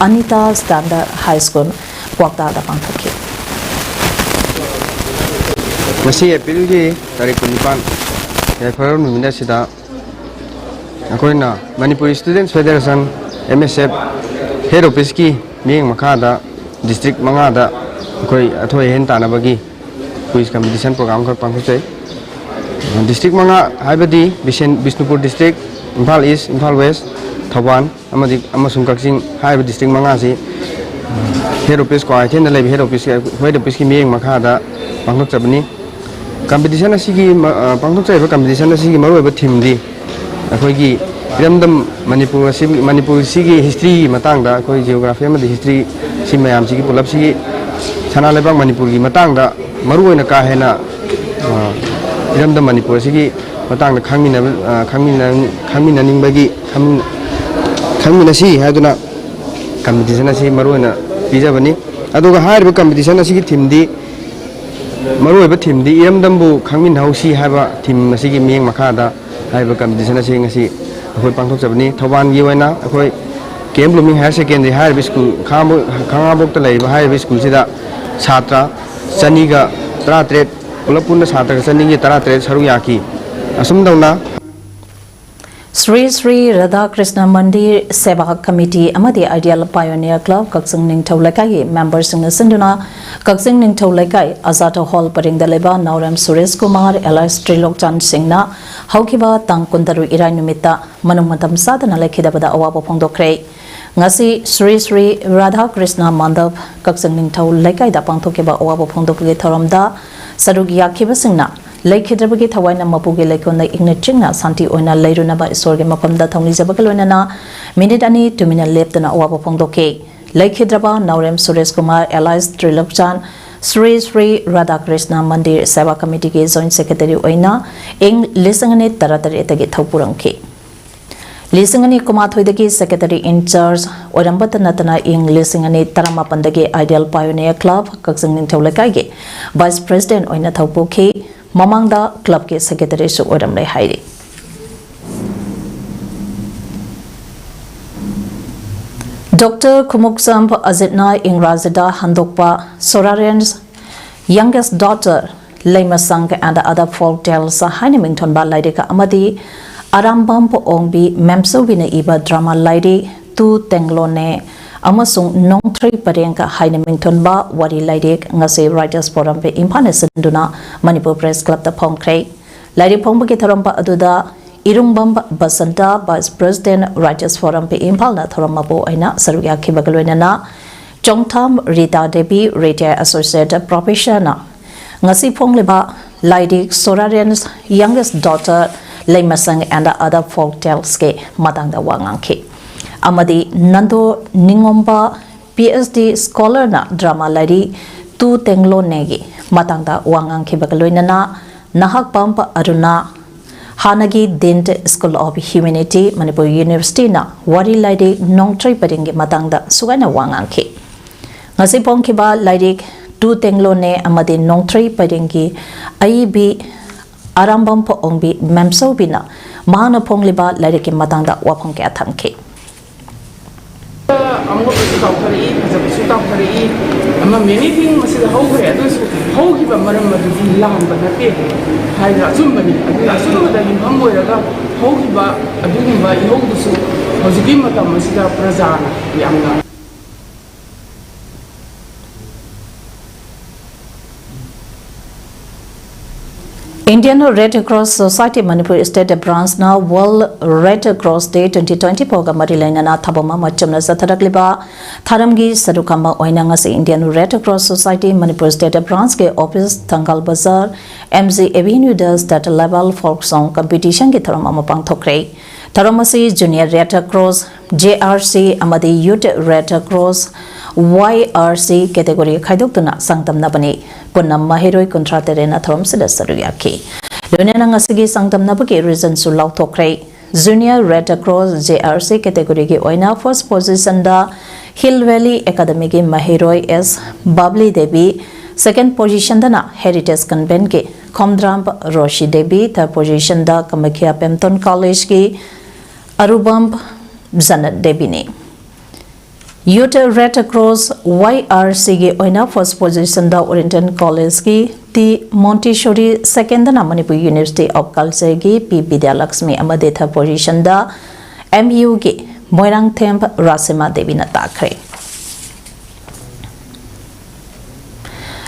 ꯑꯅꯤꯇꯥ ꯁ꯭ꯇꯥꯟꯗꯔꯗ ꯍꯥꯏ ꯁ꯭ꯀꯨꯜ ꯀ꯭ꯋꯥꯛꯇꯥꯗ ꯄꯥꯡꯊꯣꯛꯈꯤ꯫ ꯉꯁꯤ ꯑꯦꯄ꯭ꯔꯤꯜꯒꯤ ꯇꯥꯔꯤꯛ ꯀꯨꯟꯅꯤꯄꯥꯟ, ꯌꯥꯏꯐꯔꯕ ꯅꯨꯃꯤꯠ ꯑꯁꯤꯗ ꯑꯩꯈꯣꯏꯅ ꯃꯅꯤꯄꯨꯔ ꯁ꯭ꯇꯨꯗꯦꯟꯠꯁ ꯐꯦꯗꯔꯦꯁꯟ, ꯑꯦꯝ ꯑꯦꯁ ꯑꯦꯐ, ꯍꯦꯗ ꯑꯣꯐꯤꯁꯀꯤ ꯃꯤꯠꯌꯦꯡ ꯃꯈꯥꯗ ꯗꯤꯁꯇ꯭ꯔꯤꯛ ꯃꯉꯥꯗ ꯑꯩꯈꯣꯏ ꯑꯊꯣꯏ ꯑꯍꯦꯟ ꯇꯥꯟꯅꯕꯒꯤ ꯀ꯭ꯋꯤꯖ ꯀꯝꯄꯤꯇꯤꯁꯟ ꯄ꯭ꯔꯣꯒ꯭ꯔꯥꯝ ꯈꯛ ꯄꯥꯡꯊꯣꯛꯆꯩ꯫ ꯗꯤꯁꯇ꯭ꯔꯤꯛ ꯃꯉꯥ ꯍꯥꯏꯕꯗꯤ ꯕꯤꯁꯦꯟ-, ꯕꯤꯁꯅꯨꯄꯨꯔ ꯗꯤꯁꯇ꯭ꯔꯤꯛ, ꯏꯝꯐꯥꯜ ꯏꯁ, ꯏꯝꯐꯥꯜ ꯋꯦꯁ, ꯊꯧꯕꯥꯜ ꯑꯃꯗꯤ, ꯑꯃꯁꯨꯡ ꯀꯛꯆꯤꯡ ꯍꯥꯏꯔꯤꯕ ꯗꯤꯁꯇ꯭ꯔꯤꯛ ꯃꯉꯥꯁꯤ ꯍꯦꯗ ꯑꯣꯐꯤꯁ ꯀ꯭ꯋꯥꯀꯩꯊꯦꯜꯗ ꯂꯩꯕ ꯍꯦꯗ ꯑꯣꯐꯤꯁ, ꯍꯦꯗ ꯑꯣꯐꯤꯁꯀꯤ ꯃꯤꯠꯌꯦꯡ ꯃꯈꯥꯗ ꯄꯥꯡꯊꯣꯛꯆꯕꯅꯤ꯫ ꯀꯝꯄꯤꯇꯤꯁꯟ ꯑꯁꯤꯒꯤ ꯃ-, ꯑ, ꯄꯥꯡꯊꯣꯛꯆꯔꯤꯕ ꯀꯝꯄꯤꯇꯤꯁꯟ ꯑꯁꯤꯒꯤ ꯃꯔꯨꯑꯣꯏꯕ ꯊꯤꯝꯗꯤ ꯑꯩꯈꯣꯏꯒꯤ ꯏꯔꯝꯗꯝ ꯃꯅꯤꯄꯨꯔ ꯑꯁꯤ, ꯃꯅꯤꯄꯨꯔꯁꯤꯒꯤ ꯍꯤꯁꯇ꯭ꯔꯤꯒꯤ ꯃꯇꯥꯡꯗ, ꯑꯩꯈꯣꯏ ꯖꯤꯑꯣꯒ꯭ꯔꯥꯐꯤ ꯑꯃꯗꯤ ꯍꯤꯁꯇ꯭ꯔꯤ ꯁꯤ ꯃꯌꯥꯝꯁꯤꯒꯤ ꯄꯨꯂꯞꯁꯤꯒꯤ ꯁꯅꯥ ꯂꯩꯕꯥꯛ ꯃꯅꯤꯄꯨꯔꯒꯤ ꯃꯇꯥꯡꯗ ꯃꯔꯨꯑꯣꯏꯅ ꯀꯥ ꯍꯦꯟꯅ, ꯑ, ꯏꯔꯝꯗꯝ ꯃꯅꯤꯄꯨꯔ ꯑꯁꯤꯒꯤ ꯃꯇꯥꯡꯗ ꯈꯪꯃꯤꯟꯅꯕ-, ꯑ, ꯈꯪꯃꯤꯟꯅ-, ꯈꯪꯃꯤꯟꯅꯅꯤꯡꯕꯒꯤ, ꯈꯪꯃꯤꯟ-, ꯈꯪꯃꯤꯟꯅꯁꯤ ꯍꯥꯏꯗꯨꯅ ꯀꯝꯄꯤꯇꯤꯁꯟ ꯑꯁꯤ ꯃꯔꯨꯑꯣꯏꯅ ꯄꯤꯖꯕꯅꯤ꯫ ꯑꯗꯨꯒ ꯍꯥꯏꯔꯤꯕ ꯀꯝꯄꯤꯇꯤꯁꯟ ꯑꯁꯤꯒꯤ ꯊꯤꯝꯗꯤ, ꯃꯔꯨꯑꯣꯏꯕ ꯊꯤꯝꯗꯤ ꯏꯔꯝꯗꯝꯕꯨ ꯈꯪꯃꯤꯟꯅꯍꯧꯁꯤ ꯍꯥꯏꯕ ꯊꯤꯝ ꯑꯁꯤꯒꯤ ꯃꯤꯠꯌꯦꯡ ꯃꯈꯥꯗ ꯍꯥꯏꯔꯤꯕ ꯀꯝꯄꯤꯇꯤꯁꯟ ꯑꯁꯤ ꯉꯁꯤ ꯑꯩꯈꯣꯏ ꯄꯥꯡꯊꯣꯛꯆꯕꯅꯤ꯫ ꯊꯧꯕꯥꯜꯒꯤ ꯑꯣꯏꯅ ꯑꯩꯈꯣꯏ ꯀꯦ ꯑꯦꯝ ꯕ꯭ꯂꯨꯃꯤꯡ ꯍꯥꯌꯔ ꯁꯦꯀꯦꯟꯗꯔꯤ ꯍꯥꯏꯔꯤꯕ ꯁ꯭ꯀꯨꯜ, ꯈꯥꯉꯕꯣꯛ-, ꯈꯥꯉꯕꯣꯛꯇ ꯂꯩꯔꯤꯕ ꯍꯥꯏꯔꯤꯕ ꯁ꯭ꯀꯨꯜꯁꯤꯗ ꯁꯥꯇ꯭ꯔ ꯆꯅꯤꯒ ꯇꯔꯥꯇꯔꯦꯠ, ꯄꯨꯂꯞ ꯄꯨꯟꯅ ꯁꯥꯇ꯭ꯔ ꯆꯅꯤꯒ ꯇꯔꯥꯇꯔꯦꯠ ꯁꯔꯨꯛ ꯌꯥꯈꯤ꯫ ꯑꯁꯨꯝ ꯇꯧꯅ ꯁ꯭ꯔꯤ ꯁ꯭ꯔꯤ ꯔꯥꯙꯥ ꯀ꯭ꯔꯤꯁꯅ ꯃꯟꯗꯤꯔ ꯁꯦꯕꯥ ꯀꯃꯤꯇꯤ ꯑꯃꯗꯤ ꯑꯥꯏꯗꯤꯌꯥꯜ ꯄꯥꯏꯑꯣꯅꯤꯌꯔ ꯀ꯭ꯂꯕ ꯀꯛꯆꯤꯡ ꯅꯤꯡꯊꯧ ꯂꯩꯀꯥꯏꯒꯤ ꯃꯦꯝꯕꯔꯁꯤꯡꯅ ꯁꯤꯟꯗꯨꯅ ꯀꯛꯆꯤꯡ ꯅꯤꯡꯊꯧ ꯂꯩꯀꯥꯏ ꯑꯖꯥꯗ ꯍꯣꯜ ꯄꯔꯤꯡꯗ ꯂꯩꯕ ꯅꯥꯎꯔꯦꯝ ꯁꯨꯔꯦꯁ ꯀꯨꯃꯥꯔ ꯑꯦꯂꯥꯏꯁ ꯇ꯭ꯔꯤꯂꯣꯛꯆꯥꯟ ꯁꯤꯡꯅ ꯍꯧꯈꯤꯕ ꯇꯥꯡ ꯀꯨꯟꯇꯔꯨꯛ ꯏꯔꯥꯏ ꯅꯨꯃꯤꯠꯇ ꯃꯅꯨꯡ ꯃꯇꯝ ꯆꯥꯗꯅ ꯂꯩꯈꯤꯗꯕꯗ ꯑꯋꯥꯕ ꯐꯣꯡꯗꯣꯛꯈ꯭ꯔꯦ꯫ ꯉꯁꯤ ꯁ꯭ꯔꯤ ꯁ꯭ꯔꯤ ꯔꯥꯙꯥ ꯀ꯭ꯔꯤꯁꯅ ꯃꯟꯗꯞ ꯀꯛꯆꯤꯡ ꯅꯤꯡꯊꯧ ꯂꯩꯀꯥꯏꯗ ꯄꯥꯡꯊꯣꯛꯈꯤꯕ ꯑꯋꯥꯕ ꯐꯣꯡꯗꯣꯛꯄꯒꯤ ꯊꯧꯔꯝꯗ ꯁꯔꯨꯛ ꯌꯥꯈꯤꯕꯁꯤꯡꯅ ꯂꯩꯈꯤꯗ꯭ꯔꯕꯒꯤ ꯊꯋꯥꯏꯅ ꯃꯄꯨꯒꯤ ꯂꯩꯀꯣꯜꯗ ꯏꯪꯅ ꯆꯤꯛꯅ ꯁꯥꯟꯇꯤ ꯑꯣꯏꯅ ꯂꯩꯔꯨꯅꯕ ꯏꯁꯣꯔꯒꯤ ꯃꯐꯝꯗ ꯊꯧꯅꯤꯖꯕꯒ ꯂꯣꯏꯅꯅ ꯃꯤꯅꯤꯠ ꯑꯅꯤ ꯇꯨꯃꯤꯟꯅ ꯂꯦꯞꯇꯅ ꯑꯋꯥꯕ ꯐꯣꯡꯗꯣꯛꯈꯤ꯫ ꯂꯩꯈꯤꯗ꯭ꯔꯕ ꯅꯥꯎꯔꯦꯝ ꯁꯨꯔꯦꯁ ꯀꯨꯃꯥꯔ ꯑꯦꯂꯥꯏꯁ ꯇ꯭ꯔꯤꯂꯣꯛꯆꯥꯟ, ꯁ꯭ꯔꯤ ꯁ꯭ꯔꯤ ꯔꯥꯙꯥ ꯀ꯭ꯔꯤꯁꯅ ꯃꯟꯗꯤꯔ ꯁꯦꯕꯥ ꯀꯃꯤꯇꯤꯒꯤ ꯖꯣꯏꯟꯠ ꯁꯦꯀ꯭ꯔꯦꯇꯔꯤ ꯑꯣꯏꯅ ꯏꯪ ꯂꯤꯁꯤꯡ ꯑꯅꯤ ꯇꯔꯥꯇꯔꯦꯠꯇꯒꯤ ꯊꯧꯄꯨꯔꯝꯈꯤ꯫ ꯂꯤꯁꯤꯡ ꯑꯅꯤ ꯀꯨꯟꯃꯥꯊꯣꯏꯗꯒꯤ secretary in charge ꯑꯣꯏꯔꯝꯕꯇ ꯅꯠꯇꯅ ꯏꯪ ꯂꯤꯁꯤꯡ ꯑꯅꯤ ꯇꯔꯥꯃꯥꯄꯟꯗꯒꯤ Ideal Pioneer Club ꯀꯛꯆꯤꯡ ꯅꯤꯡꯊꯧ ꯂꯩꯀꯥꯏꯒꯤ vice president ꯑꯣꯏꯅ ꯊꯧꯄꯨꯈꯤ꯫ ꯃꯃꯥꯡꯗ clubꯀꯤ secretaryꯁꯨ ꯑꯣꯏꯔꯝꯂꯦ ꯍꯥꯏꯔꯤ꯫ Doctor ꯈꯨꯃꯨꯛꯆꯝ ꯑꯖꯤꯠꯅ ꯏꯪꯒ꯭ꯔꯥꯖꯤꯗ ꯍꯟꯗꯣꯛꯄ Sorarian's Youngest Daughter, Leimasang and Other Folk Tales ꯍꯥꯏꯅ ꯃꯤꯡꯊꯣꯟꯕ ꯂꯥꯏꯔꯤꯛ ꯑꯃꯗꯤ ꯑꯔꯥꯝꯕꯝ ꯑꯣꯡꯕꯤ ꯃꯦꯝꯆꯧꯕꯤꯅ ꯏꯕ drama ꯂꯥꯏꯔꯤꯛ ꯇꯨ ꯇꯦꯡꯂꯣꯅꯦ ꯑꯃꯁꯨꯡ ꯅꯣꯡꯊ꯭ꯔꯩ ꯄꯔꯦꯡ ꯍꯥꯏꯅ ꯃꯤꯡꯊꯣꯟꯕ ꯋꯥꯔꯤ ꯂꯥꯏꯔꯤꯛ ꯉꯁꯤ Writers Forum Imphal ꯁꯤꯟꯗꯨꯅ ꯃꯅꯤꯄꯨꯔ Press Clubꯇ ꯐꯣꯡꯈ꯭ꯔꯦ꯫ ꯂꯥꯏꯔꯤꯛ ꯐꯣꯡꯕꯒꯤ ꯊꯧꯔꯝ ꯑꯗꯨꯗ ꯏꯔꯨꯡꯕꯝ Basanta, vice president, Writers Forum Imphal ꯊꯧꯔꯝ ꯃꯄꯨ ꯑꯣꯏꯅ ꯁꯔꯨꯛ ꯌꯥꯈꯤꯕꯒ ꯂꯣꯏꯅꯅ ꯆꯣꯡꯊꯥꯝ ꯔꯤꯇꯥ ꯗꯦꯕꯤ, retired associate professorꯅ ꯉꯁꯤ ꯐꯣꯡꯂꯤꯕ ꯂꯥꯏꯔꯤꯛ Sorarian's Youngest Daughter, Leimasang and Other Folk Talesꯀꯤ ꯃꯇꯥꯡꯗ ꯋꯥ ꯉꯥꯡꯈꯤ꯫ ꯑꯃꯗꯤ ꯅꯟꯗꯣ ꯅꯤꯉꯣꯝꯕ, PhD scholarꯅ drama ꯂꯥꯏꯔꯤꯛ ꯇꯨ ꯇꯦꯡꯂꯣꯅꯦꯒꯤ ꯃꯇꯥꯡꯗ ꯋꯥ ꯉꯥꯡꯈꯤꯕꯒ ꯂꯣꯏꯅꯅ ꯅꯍꯥꯛꯄꯝ ꯑꯔꯨꯅꯥ, ꯍꯥꯟꯅꯒꯤ Dean School of Humanity, Manipur Universityꯅ ꯋꯥꯔꯤ ꯂꯥꯏꯔꯤꯛ ꯅꯣꯡꯊ꯭ꯔꯩ ꯄꯔꯦꯡꯒꯤ ꯃꯇꯥꯡꯗ ꯁꯨꯒꯥꯏꯅ ꯋꯥ ꯉꯥꯡꯈꯤ꯫ ꯉꯁꯤ ꯐꯣꯡꯈꯤꯕ ꯂꯥꯏꯔꯤꯛ ꯇꯨ ꯇꯦꯡꯂꯣꯅꯦ ꯑꯃꯗꯤ ꯅꯣꯡꯊ꯭ꯔꯩ ꯄꯔꯦꯡꯒꯤ ꯑꯏꯕꯤ ꯑꯔꯥꯝꯕꯝ ꯑꯣꯡꯕꯤ ꯃꯦꯝꯆꯧꯕꯤꯅ ꯃꯍꯥꯛꯅ ꯐꯣꯡꯂꯤꯕ ꯂꯥꯏꯔꯤꯛꯀꯤ ꯃꯇꯥꯡꯗ ꯋꯥꯐꯝ ꯀꯌꯥ ꯊꯝꯈꯤ꯫ ꯑꯃꯣꯠꯄꯁꯨ ꯇꯥꯎꯊꯔꯛꯏ, ꯐꯖꯕꯁꯨ ꯇꯥꯎꯊꯔꯛꯏ, ꯑꯃ many thing ꯃꯁꯤꯗ ꯍꯧꯈ꯭ꯔꯦ꯫ ꯑꯗꯨꯁꯨ ꯍꯧꯈꯤꯕ ꯃꯔꯝ ꯑꯗꯨꯗꯤ ꯂꯥꯟꯕ ꯅꯠꯇꯦ ꯍꯥꯏꯕ ꯑꯆꯨꯝꯕꯅꯤ꯫ ꯑꯗꯨꯅ ꯑꯆꯨꯝꯕꯗ ꯌꯨꯝꯐꯝ ꯑꯣꯏꯔꯒ ꯍꯧꯈꯤꯕ ꯑꯗꯨꯒꯨꯝꯕ ꯏꯍꯧꯗꯨꯁꯨ ꯍꯧꯖꯤꯛꯀꯤ ꯃꯇꯝ ꯑꯁꯤꯗ ꯄ꯭ꯔꯖꯥꯅ ꯌꯥꯝꯅ Indian Red Cross Society Manipur State Branchꯅ World Red Cross Day twenty twenty-fourꯒ ꯃꯔꯤ ꯂꯩꯅꯅ ꯊꯧꯔꯝ ꯑꯃ ꯆꯨꯝꯅ ꯆꯠꯊꯔꯛꯂꯤꯕ ꯊꯧꯔꯝꯒꯤ ꯁꯔꯨꯛ ꯑꯃ ꯑꯣꯏꯅ ꯉꯁꯤ Indian Red Cross Society Manipur State Branchꯀꯤ office ꯊꯪꯒꯥꯜ ꯕꯖꯥꯔ MG Avenueꯗ state level folk song competitionꯒꯤ ꯊꯧꯔꯝ ꯑꯃ ꯄꯥꯡꯊꯣꯛꯈ꯭ꯔꯦ꯫ ꯊꯧꯔꯝ ꯑꯁꯤ Junior Red Cross, JRC ꯑꯃꯗꯤ Youth Red Cross, YRC category ꯈꯥꯏꯗꯣꯛꯇꯨꯅ ꯆꯥꯡꯗꯝꯅꯕꯅꯤ꯫ ꯄꯨꯟꯅ ꯃꯍꯩꯔꯣꯏ ꯀꯨꯟꯊ꯭ꯔꯥ ꯇꯔꯦꯠꯅ ꯊꯧꯔꯝꯁꯤꯗ ꯁꯔꯨꯛ ꯌꯥꯈꯤ꯫ ꯂꯣꯏꯅꯅ ꯉꯁꯤꯒꯤ ꯆꯥꯡꯗꯝꯅꯕꯒꯤ resultꯁꯨ ꯂꯥꯎꯊꯣꯛꯈ꯭ꯔꯦ꯫ Junior Red Cross J R C category ꯒꯤ ꯑꯣꯏꯅ first position ꯗ Hill Valley Academy ꯒꯤ ꯃꯍꯩꯔꯣꯏ S ꯕꯕ꯭ꯂꯤ ꯗꯦꯕꯤ, second position ꯗꯅ Heritage Convent ꯀꯤ ꯈꯣꯝꯗ꯭ꯔꯥꯝ ꯔꯣꯁꯤ ꯗꯦꯕꯤ, third position ꯗ ꯀꯃꯈ꯭ꯌꯥ ꯄꯦꯝꯇꯣꯟ College ꯀꯤ ꯑꯔꯨꯕꯝ ꯖꯅꯠ ꯗꯦꯕꯤꯅꯤ꯫ Youth Red Cross Y R C ꯒꯤ ꯑꯣꯏꯅ first position ꯗ Oriental College ꯀꯤ ꯇꯤ ꯃꯣꯟꯇꯤꯁꯣꯔꯤ, second ꯗꯅ Manipur University of Culture ꯒꯤ ꯄꯤ ꯕꯤꯗ꯭ꯌꯥꯂꯛꯁꯃꯤ ꯑꯃꯗꯤ third position ꯗ M U ꯒꯤ ꯃꯣꯏꯔꯥꯡꯊꯦꯝ ꯔꯥꯁꯤꯃꯥ ꯗꯦꯕꯤꯅ ꯇꯥꯈ꯭ꯔꯦ꯫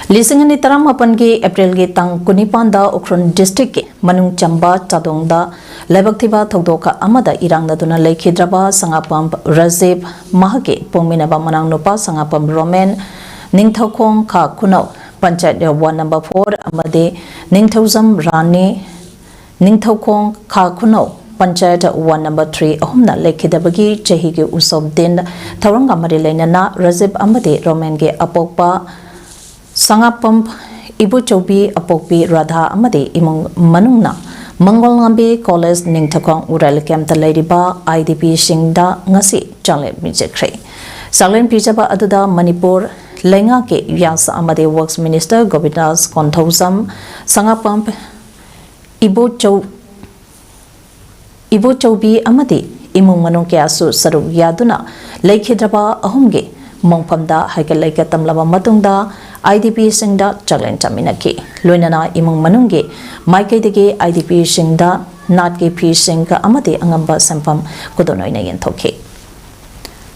ꯂꯤꯁꯤꯡ ꯑꯅꯤ ꯇꯔꯥꯃꯥꯄꯟꯒꯤ ꯑꯦꯄ꯭ꯔꯤꯜꯒꯤ ꯇꯥꯡ ꯀꯨꯟꯅꯤꯄꯥꯟꯗ ꯎꯈ꯭ꯔꯨꯜ district ꯀꯤ ꯃꯅꯨꯡ ꯆꯟꯕ ꯆꯥꯗꯣꯡꯗ ꯂꯥꯏꯕꯛ ꯊꯤꯕ ꯊꯧꯗꯣꯛ ꯑꯃꯗ ꯏꯔꯥꯡꯅꯗꯨꯅ ꯂꯩꯈꯤꯗ꯭ꯔꯕ ꯁꯉꯥꯄꯝ ꯔꯥꯖꯤꯕ, ꯃꯍꯥꯛꯀꯤ ꯄꯣꯛꯃꯤꯟꯅꯕ ꯃꯅꯥꯎꯅꯨꯄꯥ ꯁꯉꯥꯄꯝ ꯔꯣꯃꯦꯟ, ꯅꯤꯡꯊꯧꯈꯣꯡ ꯈꯥ ꯈꯨꯅꯧ ꯄꯟꯆꯥꯌꯠ ward number four ꯑꯃꯗꯤ ꯅꯤꯡꯊꯧꯖꯝ ꯔꯥꯅꯤ, ꯅꯤꯡꯊꯧꯈꯣꯡ ꯈꯥ ꯈꯨꯅꯧ ꯄꯟꯆꯥꯌꯠ ward number three ꯑꯍꯨꯝꯅ ꯂꯩꯈꯤꯗꯕꯒꯤ ꯆꯍꯤꯒꯤ ꯎꯁꯣꯞ ꯗꯤꯟ ꯊꯧꯔꯝꯒ ꯃꯔꯤ ꯂꯩꯅꯅ ꯔꯥꯖꯤꯕ ꯑꯃꯗꯤ ꯔꯣꯃꯦꯟꯒꯤ ꯑꯄꯣꯛꯄ ꯁꯉꯥꯄꯝ ꯏꯕꯣꯆꯧꯕꯤ ꯑꯄꯣꯛꯄꯤ ꯔꯥꯙꯥ ꯑꯃꯗꯤ ꯏꯃꯨꯡ ꯃꯅꯨꯡꯅ ꯃꯪꯒꯣꯜꯉꯥꯝꯕꯤ College ꯅꯤꯡꯊꯧꯈꯣꯡ ꯎꯔꯦꯜ camp ꯇ ꯂꯩꯔꯤꯕ I D P ꯁꯤꯡꯗ ꯉꯁꯤ ꯆꯥꯛꯂꯦꯟ ꯄꯤꯖꯈ꯭ꯔꯦ꯫ ꯆꯥꯛꯂꯦꯟ ꯄꯤꯖꯕ ꯑꯗꯨꯗ ꯃꯅꯤꯄꯨꯔ ꯂꯩꯉꯥꯛꯀꯤ ꯌꯥꯁ ꯑꯃꯗꯤ Works Minister ꯒꯣꯕꯤꯟꯗꯥꯁ ꯀꯣꯟꯊꯧꯖꯝ, ꯁꯉꯥꯄꯝ ꯏꯕꯣꯆꯧ-, ꯏꯕꯣꯆꯧꯕꯤ ꯑꯃꯗꯤ ꯏꯃꯨꯡ ꯃꯅꯨꯡ ꯀꯌꯥꯁꯨ ꯁꯔꯨꯛ ꯌꯥꯗꯨꯅ ꯂꯩꯈꯤꯗ꯭ꯔꯕ ꯑꯍꯨꯝꯒꯤ ꯃꯣꯡꯐꯝꯗ ꯍꯩꯀꯠ ꯂꯩꯀꯠ ꯇꯝꯂꯕ ꯃꯇꯨꯡꯗ I D P ꯁꯤꯡꯗ ꯆꯥꯛꯂꯦꯟ ꯆꯥꯃꯤꯟꯅꯈꯤ꯫ ꯂꯣꯏꯅꯅ ꯏꯃꯨꯡ ꯃꯅꯨꯡꯒꯤ ꯃꯥꯏꯀꯩꯗꯒꯤ I D P ꯁꯤꯡꯗ ꯅꯥꯠꯀꯤ ꯐꯤꯁꯤꯡ ꯑꯃꯗꯤ ꯑꯉꯝꯕ ꯁꯦꯟꯐꯝ ꯈꯨꯗꯣꯜ ꯑꯣꯏꯅ ꯌꯦꯟꯊꯣꯛꯈꯤ꯫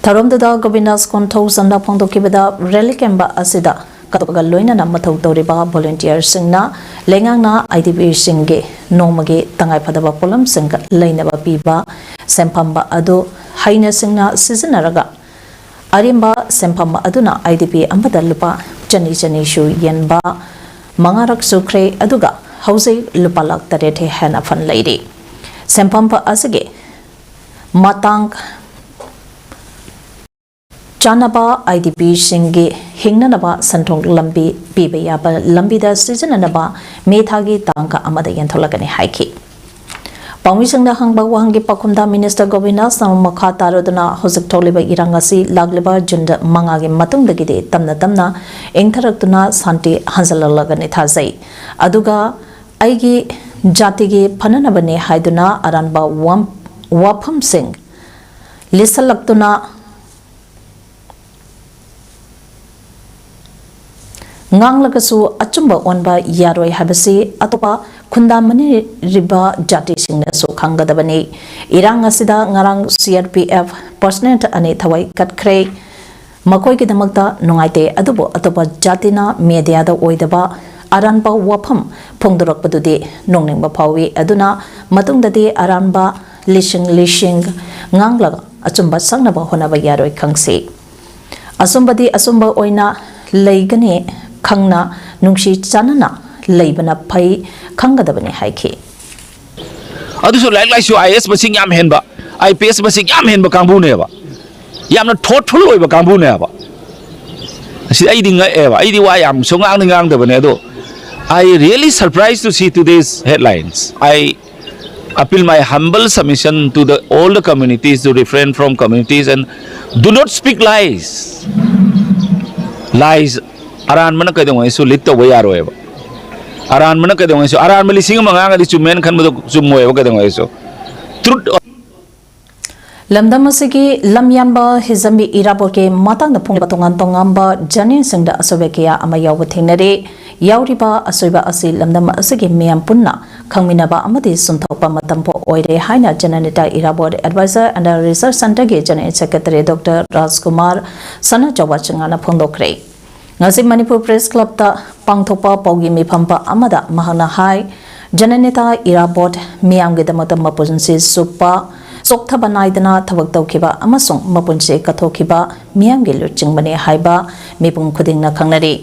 ꯊꯧꯔꯝꯗꯨꯗ ꯒꯣꯕꯤꯟꯗꯥꯁ ꯀꯣꯟꯊꯧꯖꯝꯅ ꯐꯣꯡꯗꯣꯛꯈꯤꯕꯗ, relief camp ꯑꯁꯤꯗ ꯀꯠꯊꯣꯛꯄꯒ ꯂꯣꯏꯅꯅ ꯃꯊꯧ ꯇꯧꯔꯤꯕ volunteer ꯁꯤꯡꯅ ꯂꯩꯉꯥꯛꯅ I D P ꯁꯤꯡꯒꯤ ꯅꯣꯡꯃꯒꯤ ꯇꯉꯥꯏꯐꯗꯕ ꯄꯣꯠꯂꯝꯁꯤꯡ ꯂꯩꯅꯕ ꯄꯤꯕ ꯁꯦꯟꯐꯝ ꯑꯗꯨ ꯍꯩꯅ ꯁꯤꯡꯅ ꯁꯤꯖꯤꯟꯅꯔꯒ ꯑꯔꯦꯝꯕ ꯁꯦꯟꯐꯝ ꯑꯗꯨꯅ I D P ꯑꯃꯗ ꯂꯨꯄꯥ ꯆꯅꯤ ꯆꯅꯤꯁꯨ ꯌꯦꯟꯕ ꯃꯉꯥꯔꯛ ꯁꯨꯈ꯭ꯔꯦ, ꯑꯗꯨꯒ ꯍꯧꯖꯤꯛ ꯂꯨꯄꯥ ꯂꯥꯈ ꯇꯔꯦꯠ ꯍꯦꯟꯅ fund ꯂꯩꯔꯤ꯫ ꯁꯦꯟꯐꯝ ꯑꯁꯤꯒꯤ ꯃꯇꯥꯡ ꯆꯥꯅꯕ I D P ꯁꯤꯡꯒꯤ ꯍꯤꯡꯅꯅꯕ ꯁꯦꯟꯊꯣꯛ ꯂꯝꯕꯤ ꯄꯤꯕ ꯌꯥꯕ ꯂꯝꯕꯤꯗ ꯁꯤꯖꯤꯟꯅꯅꯕ ꯃꯦ ꯊꯥꯒꯤ ꯇꯥꯡ ꯑꯃꯗ ꯌꯦꯟꯊꯣꯛꯂꯛꯀꯅꯤ ꯍꯥꯏꯈꯤ꯫ ꯄꯥꯎꯃꯤꯁꯤꯡꯅ ꯍꯪꯕ ꯋꯥꯍꯪꯒꯤ ꯄꯥꯎꯈꯨꯝꯗ ꯃꯤꯅꯤꯁꯇꯔ ꯒꯣꯕꯤꯟꯗꯥꯁꯅ ꯃꯈꯥ ꯇꯥꯔꯗꯨꯅ ꯍꯧꯖꯤꯛ ꯊꯣꯛꯂꯤꯕ ꯏꯔꯥꯡ ꯑꯁꯤ ꯂꯥꯛꯂꯤꯕ ꯖꯨꯟ ꯃꯉꯥꯒꯤ ꯃꯇꯨꯡꯗꯒꯤꯗꯤ ꯇꯞꯅ ꯇꯞꯅ ꯏꯪꯊꯔꯛꯇꯨꯅ ꯁꯥꯟꯇꯤ ꯍꯟꯖꯤꯜꯂꯛꯂꯒꯅꯤ ꯊꯥꯖꯩ꯫ ꯑꯗꯨꯒ ꯑꯩꯒꯤ ꯖꯥꯇꯤꯒꯤ ꯐꯅꯅꯕꯅꯤ ꯍꯥꯏꯗꯨꯅ ꯑꯔꯥꯟꯕ ꯋꯥꯝ-, ꯋꯥꯐꯝꯁꯤꯡ ꯂꯤꯁꯜꯂꯛꯇꯨꯅ ꯉꯥꯡꯂꯒꯁꯨ ꯑꯆꯨꯝꯕ ꯑꯣꯟꯕ ꯌꯥꯔꯣꯏ ꯍꯥꯏꯕꯁꯤ ꯑꯇꯣꯞꯄ ꯈꯨꯟꯗꯥꯃꯤꯟꯅꯔꯤꯕ ꯖꯥꯇꯤꯁꯤꯡꯅꯁꯨ ꯈꯪꯒꯗꯕꯅꯤ꯫ ꯏꯔꯥꯡ ꯑꯁꯤꯗ ꯉꯔꯥꯡ C R P F personnel ꯑꯅꯤ ꯊꯋꯥꯏ ꯀꯠꯈ꯭ꯔꯦ꯫ ꯃꯈꯣꯏꯒꯤꯗꯃꯛꯇ ꯅꯨꯡꯉꯥꯏꯇꯦ, ꯑꯗꯨꯕꯨ ꯑꯇꯣꯞꯄ ꯖꯥꯇꯤꯅ ꯃꯦꯗꯤꯌꯥꯗ ꯑꯣꯏꯗꯕ ꯑꯔꯥꯟꯕ ꯋꯥꯐꯝ ꯐꯣꯡꯗꯣꯔꯛꯄꯗꯨꯗꯤ ꯅꯣꯛꯅꯤꯡꯕ ꯐꯥꯎꯏ꯫ ꯑꯗꯨꯅ ꯃꯇꯨꯡꯗꯗꯤ ꯑꯔꯥꯟꯕ ꯂꯤꯁꯤꯡ ꯂꯤꯁꯤꯡ ꯉꯥꯡꯂꯒ ꯑꯆꯨꯝꯕ ꯁꯛꯅꯕ ꯍꯣꯠꯅꯕ ꯌꯥꯔꯣꯏ ꯈꯪꯁꯤ꯫ ꯑꯆꯨꯝꯕꯗꯤ ꯑꯆꯨꯝꯕ ꯑꯣꯏꯅ ꯂꯩꯒꯅꯤ ꯈꯪꯅ ꯅꯨꯡꯁꯤ ꯆꯥꯟꯅꯅ ꯂꯩꯕꯅ ꯐꯩ ꯈꯪꯒꯗꯕꯅꯤ ꯍꯥꯏꯈꯤ꯫ ꯑꯗꯨꯁꯨ ꯂꯥꯏꯔꯤꯛ ꯂꯥꯏꯁꯨ I A S ꯃꯁꯤꯡ ꯌꯥꯝ ꯍꯦꯟꯕ, I P S ꯃꯁꯤꯡ ꯌꯥꯝ ꯍꯦꯟꯕ ꯀꯥꯡꯕꯨꯅꯦꯕ, ꯌꯥꯝꯅ thoughtful ꯑꯣꯏꯕ ꯀꯥꯡꯕꯨꯅꯦꯕ꯫ ꯑꯁꯤ ꯑꯩꯗꯤ ꯉꯛꯑꯦꯕ, ꯑꯩꯗꯤ ꯋꯥ ꯌꯥꯝ ꯁꯨꯉꯥꯡꯗꯤ ꯉꯥꯡꯗꯕꯅꯦ, ꯑꯗꯣ I really surprised to see today's headlines. I appeal my humble submission to the all the communities to refrain from communities and do not speak lies. Lies ꯑꯔꯥꯟꯕꯅ ꯀꯩꯗꯧꯉꯩꯁꯨ lead ꯇꯧꯕ ꯌꯥꯔꯣꯏꯕ꯫ ꯑꯔꯥꯟꯕꯅ ꯀꯩꯗꯧꯉꯩꯁꯨ, ꯑꯔꯥꯟꯕ ꯂꯤꯁꯤꯡ ꯑꯃ ꯉꯥꯡꯉꯗꯤ ꯆꯨꯝꯃꯦꯅ ꯈꯟꯕꯗꯣ ꯆꯨꯝꯃꯣꯏꯕ ꯀꯩꯗꯧꯉꯩꯁꯨ꯫ Truth ꯂꯝꯗꯝ ꯑꯁꯤꯒꯤ ꯂꯝꯌꯥꯟꯕ ꯍꯤꯖꯝꯕꯤ ꯏꯔꯥꯕꯣꯠꯀꯤ ꯃꯇꯥꯡꯗ ꯐꯣꯡꯕ ꯇꯣꯉꯥꯟ ꯇꯣꯉꯥꯟꯕ ꯖꯔꯅꯦꯜꯁꯤꯡꯗ ꯑꯁꯣꯏꯕ ꯀꯌꯥ ꯑꯃ ꯌꯥꯎꯕ ꯊꯦꯡꯅꯔꯦ꯫ ꯌꯥꯎꯔꯤꯕ ꯑꯁꯣꯏꯕ ꯑꯁꯤ ꯂꯝꯗꯝ ꯑꯁꯤꯒꯤ ꯃꯤꯌꯥꯝ ꯄꯨꯟꯅ ꯈꯪꯃꯤꯟꯅꯕ ꯑꯃꯗꯤ ꯆꯨꯝꯊꯣꯛꯄ ꯃꯇꯝ ꯐꯥꯎ ꯑꯣꯏꯔꯦ ꯍꯥꯏꯅ ꯖꯅꯅꯤꯇꯥ ꯏꯔꯥꯕꯣꯠ Advisor and Research Centreꯒꯤ General Secretary Doctor ꯔꯥꯖꯀꯨꯃꯥꯔ ꯁꯅꯥꯆꯧꯕ ꯆꯤꯡꯉꯥꯅ ꯐꯣꯡꯗꯣꯛꯈ꯭ꯔꯦ꯫ ꯉꯁꯤ ꯃꯅꯤꯄꯨꯔ Press Clubꯇ ꯄꯥꯡꯊꯣꯛꯄ ꯄꯥꯎꯒꯤ ꯃꯤꯐꯝ ꯑꯃꯗ ꯃꯍꯥꯛꯅ ꯍꯥꯏ, ꯖꯅꯅꯤꯇꯥ ꯏꯔꯥꯕꯣꯠ ꯃꯤꯌꯥꯝꯒꯤꯗꯃꯛꯇ ꯃꯄꯨꯟꯁꯤ ꯆꯨꯞꯄ ꯆꯣꯛꯊꯕ ꯅꯥꯏꯗꯅ ꯊꯕꯛ ꯇꯧꯈꯤꯕ ꯑꯃꯁꯨꯡ ꯃꯄꯨꯟꯁꯤ ꯀꯠꯊꯣꯛꯈꯤꯕ ꯃꯤꯌꯥꯝꯒꯤ ꯂꯨꯆꯤꯡꯕꯅꯤ ꯍꯥꯏꯕ ꯃꯤꯄꯨꯝ ꯈꯨꯗꯤꯡꯅ ꯈꯪꯅꯔꯤ꯫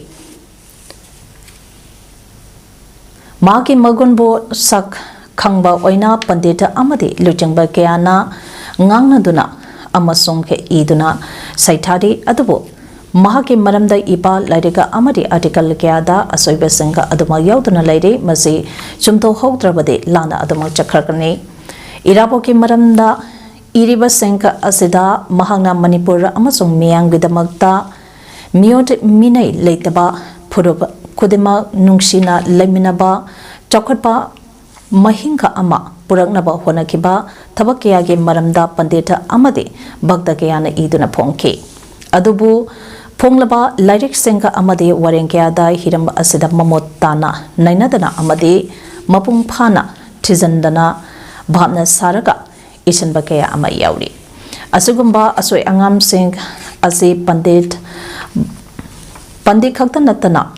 ꯃꯍꯥꯛꯀꯤ ꯃꯒꯨꯟꯕꯨ ꯁꯛ ꯈꯪꯕ ꯑꯣꯏꯅ ꯄꯟꯗꯤꯠ ꯑꯃꯗꯤ ꯂꯨꯆꯤꯡꯕ ꯀꯌꯥꯅ ꯉꯥꯡꯅꯗꯨꯅ ꯑꯃꯁꯨꯡ ꯏꯗꯨꯅ ꯁꯩꯊꯥꯔꯤ꯫ ꯑꯗꯨꯕꯨ ꯃꯍꯥꯛꯀꯤ ꯃꯔꯝꯗ ꯏꯕ ꯂꯥꯏꯔꯤꯛ ꯑꯃꯗꯤ ꯑꯥꯔꯇꯤꯀꯜ ꯀꯌꯥꯗ ꯑꯁꯣꯏꯕꯁꯤꯡ ꯑꯗꯨꯃꯛ ꯌꯥꯎꯗꯨꯅ ꯂꯩꯔꯤ꯫ ꯃꯁꯤ ꯆꯨꯝꯊꯣꯛꯍꯧꯗ꯭ꯔꯕꯗꯤ ꯂꯥꯟꯅ ꯑꯗꯨꯃꯛ ꯆꯠꯈ꯭ꯔꯒꯅꯤ꯫ ꯏꯔꯥꯕꯣꯠꯀꯤ ꯃꯔꯝꯗ ꯏꯔꯤꯕꯁꯤꯡ ꯑꯁꯤꯗ ꯃꯍꯥꯛꯅ ꯃꯅꯤꯄꯨꯔ ꯑꯃꯁꯨꯡ ꯃꯤꯌꯥꯝꯒꯤꯗꯃꯛꯇ ꯃꯤꯑꯣꯠ ꯃꯤꯅꯩ ꯂꯩꯇꯕ, ꯐꯨꯔꯨꯞ ꯈꯨꯗꯤꯡꯃꯛ ꯅꯨꯡꯁꯤꯅ ꯂꯩꯃꯤꯟꯅꯕ, ꯆꯥꯎꯈꯠꯄ ꯃꯍꯤꯡꯒ ꯑꯃ ꯄꯨꯔꯛꯅꯕ ꯍꯣꯠꯅꯈꯤꯕ ꯊꯕꯛ ꯀꯌꯥꯒꯤ ꯃꯔꯝꯗ ꯄꯟꯗꯤꯠ ꯑꯃꯗꯤ ꯚꯛꯇ ꯀꯌꯥꯅ ꯏꯗꯨꯅ ꯐꯣꯡꯈꯤ꯫ ꯑꯗꯨꯕꯨ ꯐꯣꯡꯂꯕ ꯂꯥꯏꯔꯤꯛꯁꯤꯡ ꯑꯃꯗꯤ ꯋꯥꯔꯦꯡ ꯀꯌꯥꯗ ꯍꯤꯔꯝ ꯑꯁꯤꯗ ꯃꯃꯨꯠ ꯇꯥꯅ ꯅꯩꯅꯗꯅ ꯑꯃꯗꯤ ꯃꯄꯨꯡ ꯐꯥꯅ ꯊꯤꯖꯤꯟꯗꯅ ꯚꯥꯞꯅ ꯁꯥꯔꯒ ꯏꯁꯤꯟꯕ ꯀꯌꯥ ꯑꯃ ꯌꯥꯎꯔꯤ꯫ ꯑꯁꯤꯒꯨꯝꯕ ꯑꯁꯣꯏ ꯑꯉꯥꯝꯁꯤꯡ ꯑꯁꯤ ꯄꯟꯗꯤꯠ, ꯄꯟꯗꯤꯠ ꯈꯛꯇ ꯅꯠꯇꯅ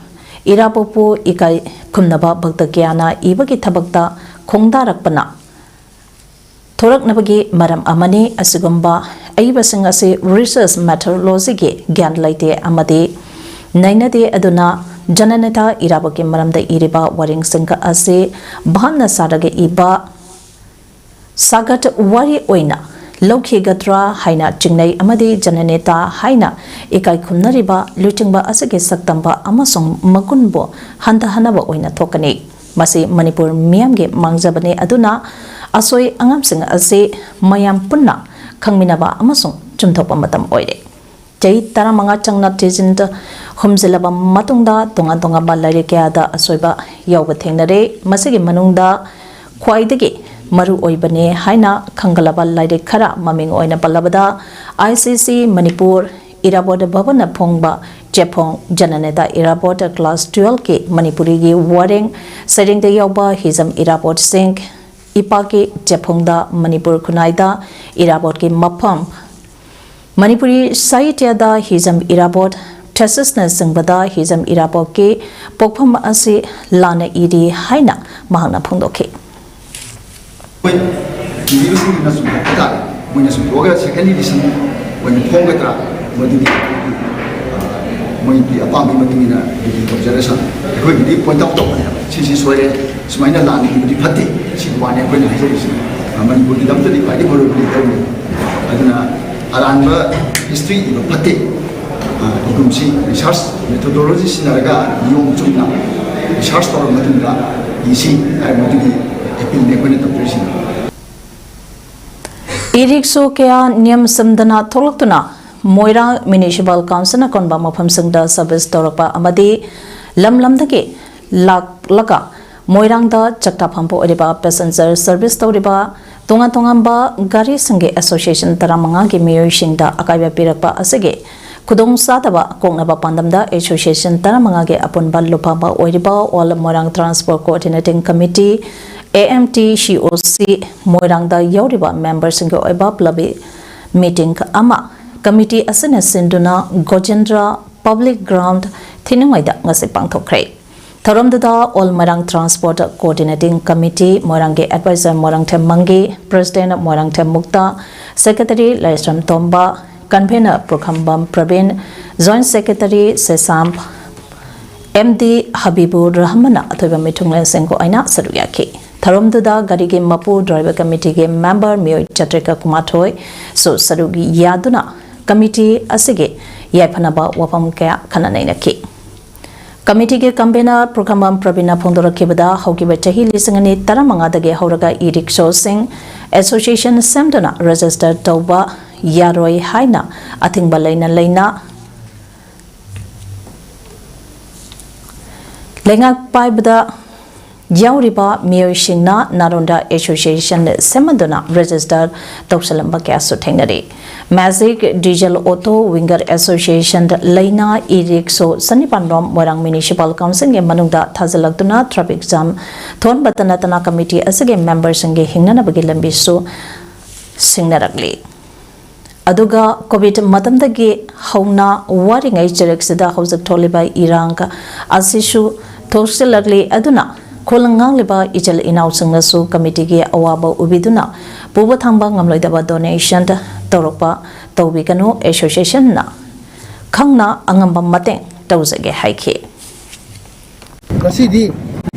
ꯏꯔꯥꯕꯣꯠꯄꯨ ꯏꯀꯥꯏ ꯈꯨꯝꯅꯕ ꯚꯛꯇ ꯀꯌꯥꯅ ꯏꯕꯒꯤ ꯊꯕꯛꯇ ꯈꯣꯡꯗꯥꯔꯛꯄꯅ ꯊꯣꯔꯛꯅꯕꯒꯤ ꯃꯔꯝ ꯑꯃꯅꯤ꯫ ꯑꯁꯤꯒꯨꯝꯕ ꯑꯏꯕꯁꯤꯡ ꯑꯁꯤ research methodologyꯒꯤ ꯒ꯭ꯌꯥꯟ ꯂꯩꯇꯦ ꯑꯃꯗꯤ ꯅꯩꯅꯗꯦ꯫ ꯑꯗꯨꯅ ꯖꯅꯅꯦꯇꯥ ꯏꯔꯥꯕꯣꯠꯀꯤ ꯃꯔꯝꯗ ꯏꯔꯤꯕ ꯋꯥꯔꯦꯡꯁꯤꯡ ꯑꯁꯤ ꯚꯥꯞꯅ ꯁꯥꯔꯒ ꯏꯕ ꯁꯥꯒꯠ ꯋꯥꯔꯤ ꯑꯣꯏꯅ ꯂꯧꯈꯤꯒꯗ꯭ꯔꯥ ꯍꯥꯏꯅ ꯆꯤꯡꯅꯩ ꯑꯃꯗꯤ ꯖꯅꯅꯦꯇꯥ ꯍꯥꯏꯅ ꯏꯀꯥꯏ ꯈꯨꯝꯅꯔꯤꯕ ꯂꯨꯆꯤꯡꯕ ꯑꯁꯤꯒꯤ ꯁꯛꯇꯝꯕ ꯑꯃꯁꯨꯡ ꯃꯒꯨꯟꯕꯨ ꯍꯟꯊꯍꯟꯅꯕ ꯑꯣꯏꯅ ꯊꯣꯛꯀꯅꯤ꯫ ꯃꯁꯤ ꯃꯅꯤꯄꯨꯔ ꯃꯤꯌꯥꯝꯒꯤ ꯃꯥꯡꯖꯕꯅꯤ꯫ ꯑꯗꯨꯅ ꯑꯁꯣꯏ ꯑꯉꯥꯝꯁꯤꯡ ꯑꯁꯤ ꯃꯌꯥꯝ ꯄꯨꯟꯅ ꯈꯪꯃꯤꯟꯅꯕ ꯑꯃꯁꯨꯡ ꯆꯨꯝꯊꯣꯛꯄ ꯃꯇꯝ ꯑꯣꯏꯔꯦ꯫ ꯆꯍꯤ ꯇꯔꯥꯃꯉꯥ ꯆꯪꯅ ꯊꯤꯖꯤꯟ ꯍꯨꯝꯖꯤꯜꯂꯕ ꯃꯇꯨꯡꯗ ꯇꯣꯉꯥꯟ ꯇꯣꯉꯥꯟꯕ ꯂꯥꯏꯔꯤꯛ ꯀꯌꯥꯗ ꯑꯁꯣꯏꯕ ꯌꯥꯎꯕ ꯊꯦꯡꯅꯔꯦ꯫ ꯃꯁꯤꯒꯤ ꯃꯅꯨꯡꯗ ꯈ꯭ꯋꯥꯏꯗꯒꯤ ꯃꯔꯨ ꯑꯣꯏꯕꯅꯦ ꯍꯥꯏꯅ ꯈꯪꯒꯠꯂꯕ ꯂꯥꯏꯔꯤꯛ ꯈꯔ ꯃꯃꯤꯡ ꯑꯣꯏꯅ ꯄꯜꯂꯕꯗ, ꯑꯥꯏ ꯁꯤ ꯁꯤ ꯃꯅꯤꯄꯨꯔ, ꯏꯔꯥꯕꯣꯠ ꯚꯕꯟꯅ ꯐꯣꯡꯕ ꯆꯦꯐꯣꯡ, ꯖꯅꯅꯦꯇꯥ ꯏꯔꯥꯕꯣꯠ ꯀ꯭ꯂꯥꯁ ꯇꯨꯋꯦꯜꯐꯀꯤ ꯃꯅꯤꯄꯨꯔꯤꯒꯤ ꯋꯥꯔꯦꯡ ꯁꯩꯔꯦꯡꯗ ꯌꯥꯎꯕ ꯍꯤꯖꯝ ꯏꯔꯥꯕꯣꯠꯁꯤꯡ, ꯏꯄꯥꯛꯀꯤ ꯆꯦꯐꯣꯡꯗ ꯃꯅꯤꯄꯨꯔ ꯈꯨꯟꯅꯥꯏꯗ ꯏꯔꯥꯕꯣꯠꯀꯤ ꯃꯐꯝ, ꯃꯅꯤꯄꯨꯔꯤ ꯁꯥꯍꯤꯇ꯭ꯌꯗ ꯍꯤꯖꯝ ꯏꯔꯥꯕꯣꯠ, ꯊꯦꯁꯤꯁꯅꯆꯤꯡꯕꯗ ꯍꯤꯖꯝ ꯏꯔꯥꯕꯣꯠꯀꯤ ꯄꯣꯛꯐꯝ ꯑꯁꯤ ꯂꯥꯟꯅ ꯏꯔꯤ ꯍꯥꯏꯅ ꯃꯍꯥꯛꯅ ꯐꯣꯡꯗꯣꯛꯈꯤ꯫ ꯑꯩꯈꯣꯏ ꯏꯕꯤꯕꯁꯤꯡꯗꯨꯅ ꯆꯨꯝꯊꯣꯛꯄ ꯇꯥꯔꯦ꯫ ꯃꯣꯏꯅ ꯆꯨꯝꯊꯣꯛꯑꯒ second edition ꯑꯣꯏꯅ ꯐꯣꯡꯒꯗ꯭ꯔꯥ, ꯃꯗꯨꯗꯤ ꯑꯩꯈꯣꯏꯒꯤ, ꯑ, ꯃꯣꯏꯒꯤ ꯑꯄꯥꯝꯕꯒꯤ ꯃꯇꯨꯡ ꯏꯟꯅ review ꯇꯧꯖꯔꯁꯅꯨ꯫ ꯑꯩꯈꯣꯏꯒꯤꯗꯤ point out ꯇꯧꯕꯅꯦꯕ, ꯁꯤꯁꯤ ꯁꯣꯏꯔꯦ, ꯁꯨꯃꯥꯏꯅ ꯂꯥꯟꯅ ꯏꯕꯗꯤ ꯐꯠꯇꯦ, ꯁꯤꯒꯤ ꯋꯥꯅꯤ ꯑꯩꯈꯣꯏꯅ ꯍꯥꯏꯖꯔꯤꯁꯤ꯫ ꯑ, ꯃꯅꯤꯄꯨꯔꯒꯤꯗꯃꯛꯇꯗꯤ ꯈ꯭ꯋꯥꯏꯗꯒꯤ ꯃꯔꯨ ꯑꯣꯏꯕ leaderꯅꯤ꯫ ꯑꯗꯨꯅ ꯑꯔꯥꯟꯕ history ꯏꯕ ꯐꯠꯇꯦ꯫ ꯀꯨꯝꯁꯤ ꯔꯤꯁꯥꯔꯁ ꯃꯦꯊꯣꯗꯣꯂꯣꯖꯤ ꯁꯤꯖꯤꯟꯅꯔꯒ ꯅꯤꯌꯣꯝ ꯆꯨꯝꯅ ꯔꯤꯁꯥꯔꯁ ꯇꯧꯔꯕ ꯃꯇꯨꯡꯗ ꯏꯁꯤ ꯍꯥꯏꯕ ꯃꯗꯨꯒꯤ ꯑꯦꯄꯤꯜꯅꯤ ꯑꯩꯈꯣꯏꯅ ꯇꯧꯖꯔꯤꯁꯤꯅꯤ꯫ ꯏ ꯔꯤꯛꯁꯣ ꯀꯌꯥ ꯅꯤꯌꯝ ꯆꯨꯝꯗꯅ ꯊꯣꯛꯂꯛꯇꯨꯅ ꯃꯣꯏꯔꯥꯡ ꯃ꯭ꯌꯨꯅꯤꯁꯤꯄꯥꯜ ꯀꯥꯎꯟꯁꯤꯜꯅ ꯑꯀꯣꯟꯕ ꯃꯐꯝꯁꯤꯡꯗ ꯁꯔꯚꯤꯁ ꯇꯧꯔꯛꯄ ꯑꯃꯗꯤ ꯂꯝ ꯂꯝꯗꯒꯤ ꯂꯥꯛꯂꯒ ꯃꯣꯏꯔꯥꯡꯗ ꯆꯥꯛꯇꯥꯐꯝ ꯑꯣꯏꯔꯤꯕ ꯄꯦꯁꯦꯟꯖꯔ ꯁꯔꯚꯤꯁ ꯇꯧꯔꯤꯕ ꯇꯣꯉꯥꯟ ꯇꯣꯉꯥꯟꯕ ꯒꯥꯔꯤꯁꯤꯡꯒꯤ ꯑꯦꯁꯣꯁꯤꯌꯦꯁꯟ ꯇꯔꯥꯃꯉꯥꯒꯤ ꯃꯤꯑꯣꯏꯁꯤꯡꯗ ꯑꯀꯥꯏꯕ ꯄꯤꯔꯛꯄ ꯑꯁꯤꯒꯤ ꯈꯨꯗꯣꯡꯆꯥꯗꯕ ꯀꯣꯛꯅꯕ ꯄꯥꯟꯗꯝꯗ ꯑꯦꯁꯣꯁꯤꯌꯦꯁꯟ ꯇꯔꯥꯃꯉꯥꯒꯤ ꯑꯄꯨꯟꯕ ꯂꯨꯞꯐꯝ ꯑꯣꯏꯔꯤꯕ all Moirang transport coordinating committee, A M T C O ꯁꯤ, ꯃꯣꯏꯔꯥꯡꯗ ꯌꯥꯎꯔꯤꯕ ꯃꯦꯝꯕꯔꯁꯤꯡꯒꯤ ꯑꯣꯏꯕ ꯄꯨꯂꯞꯀꯤ ꯃꯤꯇꯤꯡ ꯑꯃ ꯀꯃꯤꯇꯤ ꯑꯁꯤꯅ ꯁꯤꯟꯗꯨꯅ ꯒꯣꯖꯦꯟꯗ꯭ꯔ ꯄꯕ꯭ꯂꯤꯛ ꯒ꯭ꯔꯥꯎꯟꯗ ꯊꯤꯅꯨꯡꯉꯩꯗ ꯉꯁꯤ ꯄꯥꯡꯊꯣꯛꯈ꯭ꯔꯦ꯫ ꯊꯧꯔꯝꯗꯨꯗ all Moirang transport coordinating committee, ꯃꯣꯏꯔꯥꯡꯒꯤ adviser Moirangthem Mangi, president Moirangthem Mukta, secretary Laishram Tomba, convener Pukhrambam Prabin, joint secretary Sesham, M D Habibur ꯔꯍꯃꯟꯅ ꯑꯊꯣꯏꯕ ꯃꯤꯊꯨꯡꯂꯦꯟꯁꯤꯡꯒ ꯑꯣꯏꯅ ꯁꯔꯨꯛ ꯌꯥꯈꯤ꯫ ꯊꯧꯔꯝꯗꯨꯗ ꯒꯥꯔꯤꯒꯤ ꯃꯄꯨ, ꯗ꯭ꯔꯥꯏꯚꯔ ꯀꯃꯤꯇꯤꯒꯤ ꯃꯦꯝꯕꯔ ꯃꯤꯑꯣꯏ ꯆꯥꯇ꯭ꯔꯦꯠꯀ ꯀꯨꯟꯃꯥꯊꯣꯏꯁꯨ ꯁꯔꯨꯛ ꯌꯥꯗꯨꯅ ꯀꯃꯤꯇꯤ ꯑꯁꯤꯒꯤ ꯌꯥꯏꯐꯅꯕ ꯋꯥꯐꯝ ꯀꯌꯥ ꯈꯟꯅ ꯅꯩꯅꯈꯤ꯫ ꯀꯃꯤꯇꯤꯒꯤ ꯀꯟꯚꯦꯅꯔ ꯄꯨꯈ꯭ꯔꯝꯕꯝ ꯄ꯭ꯔꯕꯤꯟꯅ ꯐꯣꯡꯗꯣꯔꯛꯈꯤꯕꯗ, ꯍꯧꯈꯤꯕ ꯆꯍꯤ ꯂꯤꯁꯤꯡ ꯑꯅꯤ ꯇꯔꯥꯃꯉꯥꯗꯒꯤ ꯍꯧꯔꯒ ꯏ ꯔꯤꯛꯁꯣꯁꯤꯡ ꯑꯦꯁꯣꯁꯤꯌꯦꯁꯟ ꯁꯦꯝꯗꯨꯅ ꯔꯦꯖꯤꯁꯇꯔ ꯇꯧꯕ ꯌꯥꯔꯣꯏ ꯍꯥꯏꯅ ꯑꯊꯤꯡꯕ ꯂꯩꯅ ꯂꯩꯅ ꯂꯩꯉꯥꯛ ꯄꯥꯏꯕꯗ ꯌꯥꯎꯔꯤꯕ ꯃꯤꯑꯣꯏꯁꯤꯡꯅ ꯅꯥꯔꯣꯟꯗ ꯑꯦꯁꯣꯁꯤꯌꯦꯁꯟ ꯁꯦꯝꯍꯟꯗꯨꯅ ꯔꯦꯖꯤꯁꯇꯔ ꯇꯧꯁꯤꯜꯂꯝꯕ ꯀꯌꯥꯁꯨ ꯊꯦꯡꯅꯔꯤ꯫ ꯃꯦꯖꯤꯛ, ꯗꯤꯖꯜ ꯑꯣꯇꯣ, ꯋꯤꯡꯒꯔ ꯑꯦꯁꯣꯁꯤꯌꯦꯁꯟ, ꯂꯩꯅꯥ, ꯏ ꯔꯤꯛꯁꯣ, ꯆꯅꯤꯄꯥꯟꯔꯣꯝ ꯃꯣꯏꯔꯥꯡ ꯃ꯭ꯌꯨꯅꯤꯁꯤꯄꯥꯜ ꯀꯥꯎꯟꯁꯤꯜꯒꯤ ꯃꯅꯨꯡꯗ ꯊꯥꯖꯤꯜꯂꯛꯇꯨꯅ ꯇ꯭ꯔꯥꯐꯤꯛ ꯖꯥꯝ ꯊꯣꯛꯍꯟꯕꯇ ꯅꯠꯇꯅ ꯀꯃꯤꯇꯤ ꯑꯁꯤꯒꯤ ꯃꯦꯝꯕꯔꯁꯤꯡꯒꯤ ꯍꯤꯡꯅꯅꯕꯒꯤ ꯂꯝꯕꯤꯁꯨ ꯁꯤꯡꯅꯔꯛꯂꯤ꯫ ꯑꯗꯨꯒ ꯀꯣꯚꯤꯗ ꯃꯇꯝꯗꯒꯤ ꯍꯧꯅ ꯋꯥꯔꯤꯉꯩ ꯆꯩꯔꯛꯁꯤꯗ ꯍꯧꯖꯤꯛ ꯊꯣꯛꯂꯤꯕ ꯏꯔꯥꯡ ꯑꯁꯤꯁꯨ ꯊꯣꯛꯆꯤꯜꯂꯛꯂꯤ꯫ ꯑꯗꯨꯅ ꯈꯨꯜ ꯉꯥꯡꯂꯤꯕ ꯏꯆꯤꯜ ꯏꯅꯥꯎꯁꯤꯡꯅꯁꯨ ꯀꯃꯤꯇꯤꯒꯤ ꯑꯋꯥꯕ ꯎꯕꯤꯗꯨꯅ ꯄꯨꯕ ꯊꯥꯡꯕ ꯉꯝꯂꯣꯏꯗꯕ ꯗꯣꯅꯦꯁꯟ ꯇꯧꯔꯛꯄ ꯇꯧꯕꯤꯒꯅꯨ꯫ ꯑꯦꯁꯣꯁꯤꯌꯦꯁꯟꯅ ꯈꯪꯅ ꯑꯉꯝꯕ ꯃꯇꯦꯡ ꯇꯧꯖꯒꯦ ꯍꯥꯏꯈꯤ꯫ ꯉꯁꯤꯗꯤ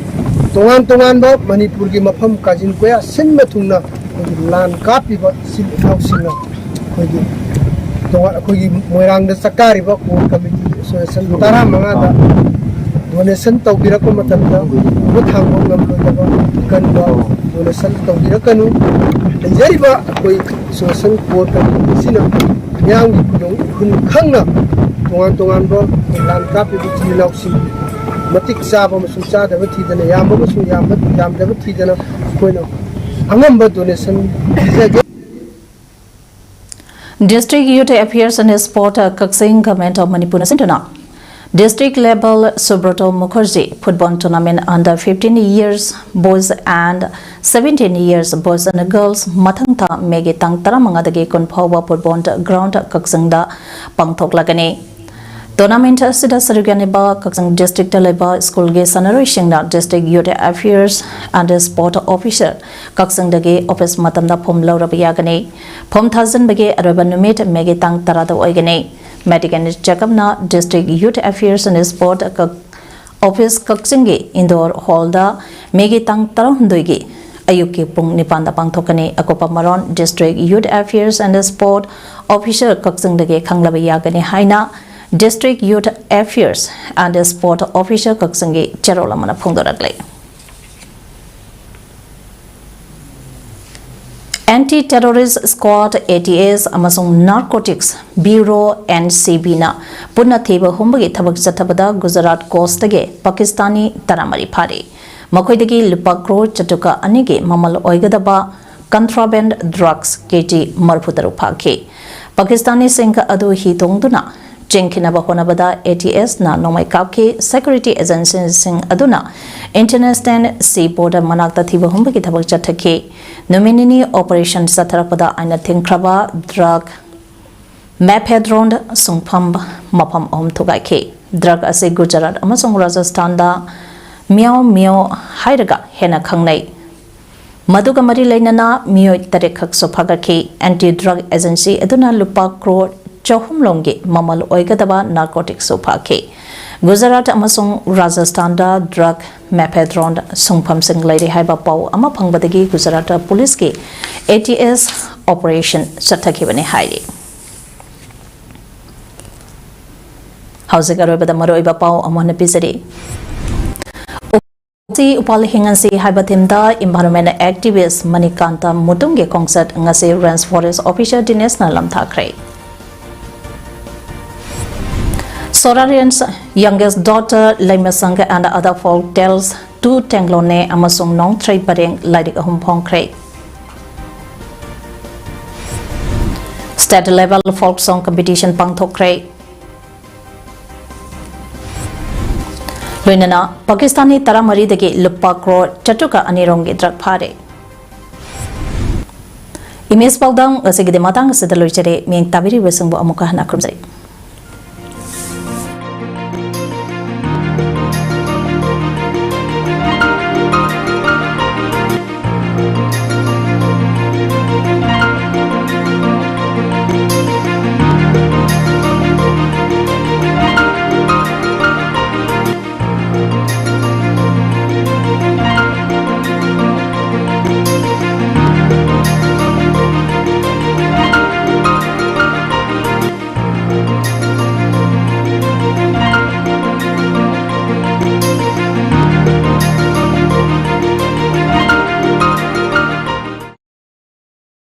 ꯇꯣꯉꯥꯟ ꯇꯣꯉꯥꯟꯕ ꯃꯅꯤꯄꯨꯔꯒꯤ ꯃꯐꯝ ꯀꯥꯆꯤꯟ ꯀꯣꯌꯥ ꯁꯤꯟꯕ ꯊꯨꯡꯅ ꯑꯩꯈꯣꯏꯒꯤ ꯂꯥꯟ ꯀꯥꯞꯄꯤꯕ ꯏꯆꯤꯜ ꯏꯅꯥꯎꯁꯤꯡꯅ ꯑꯩꯈꯣꯏꯒꯤ ꯇꯣꯉꯥꯟ ꯑꯩꯈꯣꯏꯒꯤ ꯃꯣꯏꯔꯥꯡꯗ ꯆꯥꯛꯇꯥꯔꯤꯕ ꯀꯣꯔ ꯀꯃꯤꯇꯤ ꯑꯦꯁꯣꯁꯤꯌꯦꯁꯟ ꯇꯔꯥꯃꯉꯥꯗ ꯗꯣꯅꯦꯁꯟ ꯇꯧꯕꯤꯔꯛꯄ ꯃꯇꯝꯗ ꯎꯕ ꯊꯥꯡꯕ ꯉꯝꯂꯣꯏꯗꯕ ꯑꯀꯟꯕ ꯗꯣꯅꯦꯁꯟ ꯇꯧꯕꯤꯔꯛꯀꯅꯨ꯫ ꯂꯩꯖꯔꯤꯕ ꯑꯩꯈꯣꯏ ꯑꯦꯁꯣꯁꯤꯌꯦꯁꯟ ꯀꯣꯔ ꯀꯃꯤꯇꯤ ꯑꯁꯤꯅ ꯃꯤꯌꯥꯝꯒꯤ ꯈꯨꯗꯣꯡ ꯏꯍꯨꯟ ꯈꯪꯅ ꯇꯣꯉꯥꯟ ꯇꯣꯉꯥꯟꯕ ꯂꯥꯟ ꯀꯥꯞꯄꯤꯕ ꯏꯆꯤꯜ ꯏꯅꯥꯎꯁꯤꯡ ꯃꯇꯤꯛ ꯆꯥꯕ ꯑꯃꯁꯨꯡ ꯆꯥꯗꯕ ꯊꯤꯗꯅ, ꯌꯥꯝꯕ ꯑꯃꯁꯨꯡ ꯌꯥꯝꯕ ꯌꯥꯝꯗꯕ ꯊꯤꯗꯅ ꯑꯩꯈꯣꯏꯅ ꯑꯉꯝꯕ ꯗꯣꯅꯦꯁꯟ ꯄꯤꯖꯒꯦ꯫ District Youth Affairs and Sport, uh, Kakching, Government of Manipur ꯅ ꯁꯤꯟꯗꯨꯅ District Level Subroto Mukherjee Football Tournament under fifteen years boys and seventeen years boys and girls ꯃꯊꯪ ꯊꯥ ꯃꯦꯒꯤ ꯇꯥꯡ ꯇꯔꯥꯃꯉꯥꯗꯒꯤ ꯀꯨꯟ ꯐꯥꯎꯕ ꯐꯨꯠꯕꯣꯜ ꯒ꯭ꯔꯥꯎꯟꯗ ꯀꯛꯆꯤꯡꯗ ꯄꯥꯡꯊꯣꯛꯂꯒꯅꯤ꯫ ꯇꯣꯔꯅꯥꯃꯦꯟꯠ ꯑꯁꯤꯗ ꯁꯔꯨꯛ ꯌꯥꯅꯤꯕ ꯀꯛꯆꯤꯡ ꯗꯤꯁꯇ꯭ꯔꯤꯛꯇ ꯂꯩꯕ ꯁ꯭ꯀꯨꯜꯒꯤ ꯁꯥꯟꯅꯔꯣꯏꯁꯤꯡꯅ District Youth Affairs and Sport Officer ꯀꯛꯆꯤꯡꯗꯒꯤ ꯑꯣꯐꯤꯁ ꯃꯇꯝꯗ ꯐꯣꯝ ꯂꯧꯔꯕ ꯌꯥꯒꯅꯤ꯫ ꯐꯣꯝ ꯊꯥꯖꯤꯟꯕꯒꯤ ꯑꯔꯣꯏꯕ ꯅꯨꯃꯤꯠ ꯃꯦꯒꯤ ꯇꯥꯡ ꯇꯔꯥꯗ ꯑꯣꯏꯒꯅꯤ꯫ ꯃꯦꯗꯤꯀꯦꯜ ꯆꯦꯛꯑꯞꯅ District Youth Affairs and Sport ꯀꯛ-, ꯑꯣꯐꯤꯁ ꯀꯛꯆꯤꯡꯒꯤ ꯏꯟꯗꯣꯔ ꯍꯣꯜꯗ ꯃꯦꯒꯤ ꯇꯥꯡ ꯇꯔꯥꯍꯨꯝꯗꯣꯏꯒꯤ ꯑꯌꯨꯛꯀꯤ ꯄꯨꯡ ꯅꯤꯄꯥꯟꯗ ꯄꯥꯡꯊꯣꯛꯀꯅꯤ꯫ ꯑꯀꯨꯞꯄ ꯃꯔꯣꯜ District Youth Affairs and Sport Officer ꯀꯛꯆꯤꯡꯗꯒꯤ ꯈꯪꯂꯕ ꯌꯥꯒꯅꯤ ꯍꯥꯏꯅ District Youth Affairs and Sport Officer ꯀꯛꯆꯤꯡꯒꯤ ꯆꯦꯔꯣꯜ ꯑꯃꯅ ꯐꯣꯡꯗꯣꯔꯛꯂꯤ꯫ Anti Terrorist Squad, A T S, ꯑꯃꯁꯨꯡ Narcotics Bureau, N C B, ꯅ ꯄꯨꯟꯅ ꯊꯤꯕ ꯍꯨꯝꯕꯒꯤ ꯊꯕꯛ ꯆꯠꯊꯕꯗ ꯒꯨꯖꯔꯥꯠ ꯀꯣꯁꯇꯒꯤ ꯄꯥꯀꯤꯁꯇꯥꯅꯤ ꯇꯔꯥꯃꯔꯤ ꯐꯥꯔꯤ꯫ ꯃꯈꯣꯏꯗꯒꯤ ꯂꯨꯄꯥ ꯀ꯭ꯔꯣꯔ ꯆꯥꯇ꯭ꯔꯨꯛꯀ ꯑꯅꯤꯒꯤ ꯃꯃꯜ ꯑꯣꯏꯒꯗꯕ contraband drugs K G ꯃꯔꯤꯐꯨꯇꯔꯨꯛ ꯐꯥꯈꯤ꯫ ꯄꯥꯀꯤꯁꯇꯥꯅꯤꯁꯤꯡ ꯑꯗꯨ ꯍꯤ ꯇꯣꯡꯗꯨꯅ ꯆꯦꯟꯈꯤꯅꯕ ꯍꯣꯠꯅꯕꯗ A T S ꯅ ꯅꯣꯡꯃꯩ ꯀꯥꯞꯈꯤ꯫ Security agencyꯁꯤꯡ ꯑꯗꯨꯅ International Sea Border ꯃꯅꯥꯛꯇ ꯊꯤꯕ ꯍꯨꯝꯕꯒꯤ ꯊꯕꯛ ꯆꯠꯊꯈꯤ꯫ ꯅꯨꯃꯤꯠ ꯅꯤꯅꯤ operation ꯆꯠꯊꯔꯛꯄꯗ ꯑꯥꯏꯟꯅ ꯊꯤꯡꯈ꯭ꯔꯕ drug methadone ꯁꯨꯡꯐꯝ ꯃꯐꯝ ꯑꯍꯨꯝ ꯊꯨꯒꯥꯏꯈꯤ꯫ Drug ꯑꯁꯤ ꯒꯨꯖꯔꯥꯠ ꯑꯃꯁꯨꯡ ꯔꯥꯖꯁꯊꯥꯟꯗ ꯃꯤꯌꯥꯎ ꯃꯤꯌꯥꯎ ꯍꯥꯏꯔꯒ ꯍꯦꯟꯅ ꯈꯪꯅꯩ꯫ ꯃꯗꯨꯒ ꯃꯔꯤ ꯂꯩꯅꯅ ꯃꯤꯑꯣꯏ ꯇꯔꯦꯠ ꯈꯛꯁꯨ ꯐꯥꯒꯠꯈꯤ꯫ Anti Drug Agency ꯑꯗꯨꯅ ꯂꯨꯄꯥ ꯀ꯭ꯔꯣꯔ ꯆꯍꯨꯝ ꯂꯣꯝꯒꯤ ꯃꯃꯜ ꯑꯣꯏꯒꯗꯕ narcoticsꯁꯨ ꯐꯥꯈꯤ꯫ ꯒꯨꯖꯔꯥꯠ ꯑꯃꯁꯨꯡ ꯔꯥꯖꯁꯊꯥꯟꯗ drug methadone ꯁꯨꯡꯐꯝꯁꯤꯡ ꯂꯩꯔꯦ ꯍꯥꯏꯕ ꯄꯥꯎ ꯑꯃ ꯐꯪꯕꯗꯒꯤ ꯒꯨꯖꯔꯥꯠ ꯄꯨꯂꯤꯁꯀꯤ A T S operation ꯆꯠꯊꯈꯤꯕꯅꯤ ꯍꯥꯏꯔꯤ꯫ ꯍꯧꯖꯤꯛ ꯑꯔꯣꯏꯕꯗ ꯃꯔꯨꯑꯣꯏꯕ ꯄꯥꯎ ꯑꯃꯨꯛ ꯍꯟꯅ ꯄꯤꯖꯔꯤ꯫ ꯎꯁꯤ ꯎꯄꯥꯜ ꯍꯤꯡꯍꯟꯁꯤ ꯍꯥꯏꯕ theme ꯗ environment activist ꯃꯅꯤꯀꯥꯟꯇ ꯃꯨꯇꯨꯝꯒꯤ ꯈꯣꯡꯆꯠ ꯉꯁꯤ Range Forest Officer ꯗꯤꯅꯦꯁꯅ ꯂꯝꯊꯥꯈ꯭ꯔꯦ꯫ Sorarian's youngest daughter Leimasang and other folk tales to Tenglone ꯑꯃꯁꯨꯡ ꯅꯣꯡꯊ꯭ꯔꯩ ꯄꯔꯦꯡ ꯂꯥꯏꯔꯤꯛ ꯑꯍꯨꯝ ꯐꯣꯡꯈ꯭ꯔꯦ꯫ State level folk song competition ꯄꯥꯡꯊꯣꯛꯈ꯭ꯔꯦ꯫ ꯂꯣꯏꯅꯅ ꯄꯥꯀꯤꯁꯇꯥꯅꯤ ꯇꯔꯥꯃꯔꯤꯗꯒꯤ ꯂꯨꯄꯥ ꯀ꯭ꯔꯣꯔ ꯆꯥꯇ꯭ꯔꯨꯛꯀ ꯑꯅꯤꯔꯣꯝꯒꯤ ꯗ꯭ꯔꯒ ꯐꯥꯔꯦ꯫ ꯏꯃꯦꯖ ꯄꯥꯎꯗꯝ ꯉꯁꯤꯒꯤꯗꯤ ꯃꯇꯥꯡ ꯑꯁꯤꯗ ꯂꯣꯏꯖꯔꯦ꯫ ꯃꯤꯠꯌꯦꯡ ꯇꯥꯕꯤꯔꯤꯕꯁꯤꯡꯕꯨ ꯑꯃꯨꯛꯀ ꯍꯟꯅ ꯈꯨꯔꯨꯝꯖꯔꯤ꯫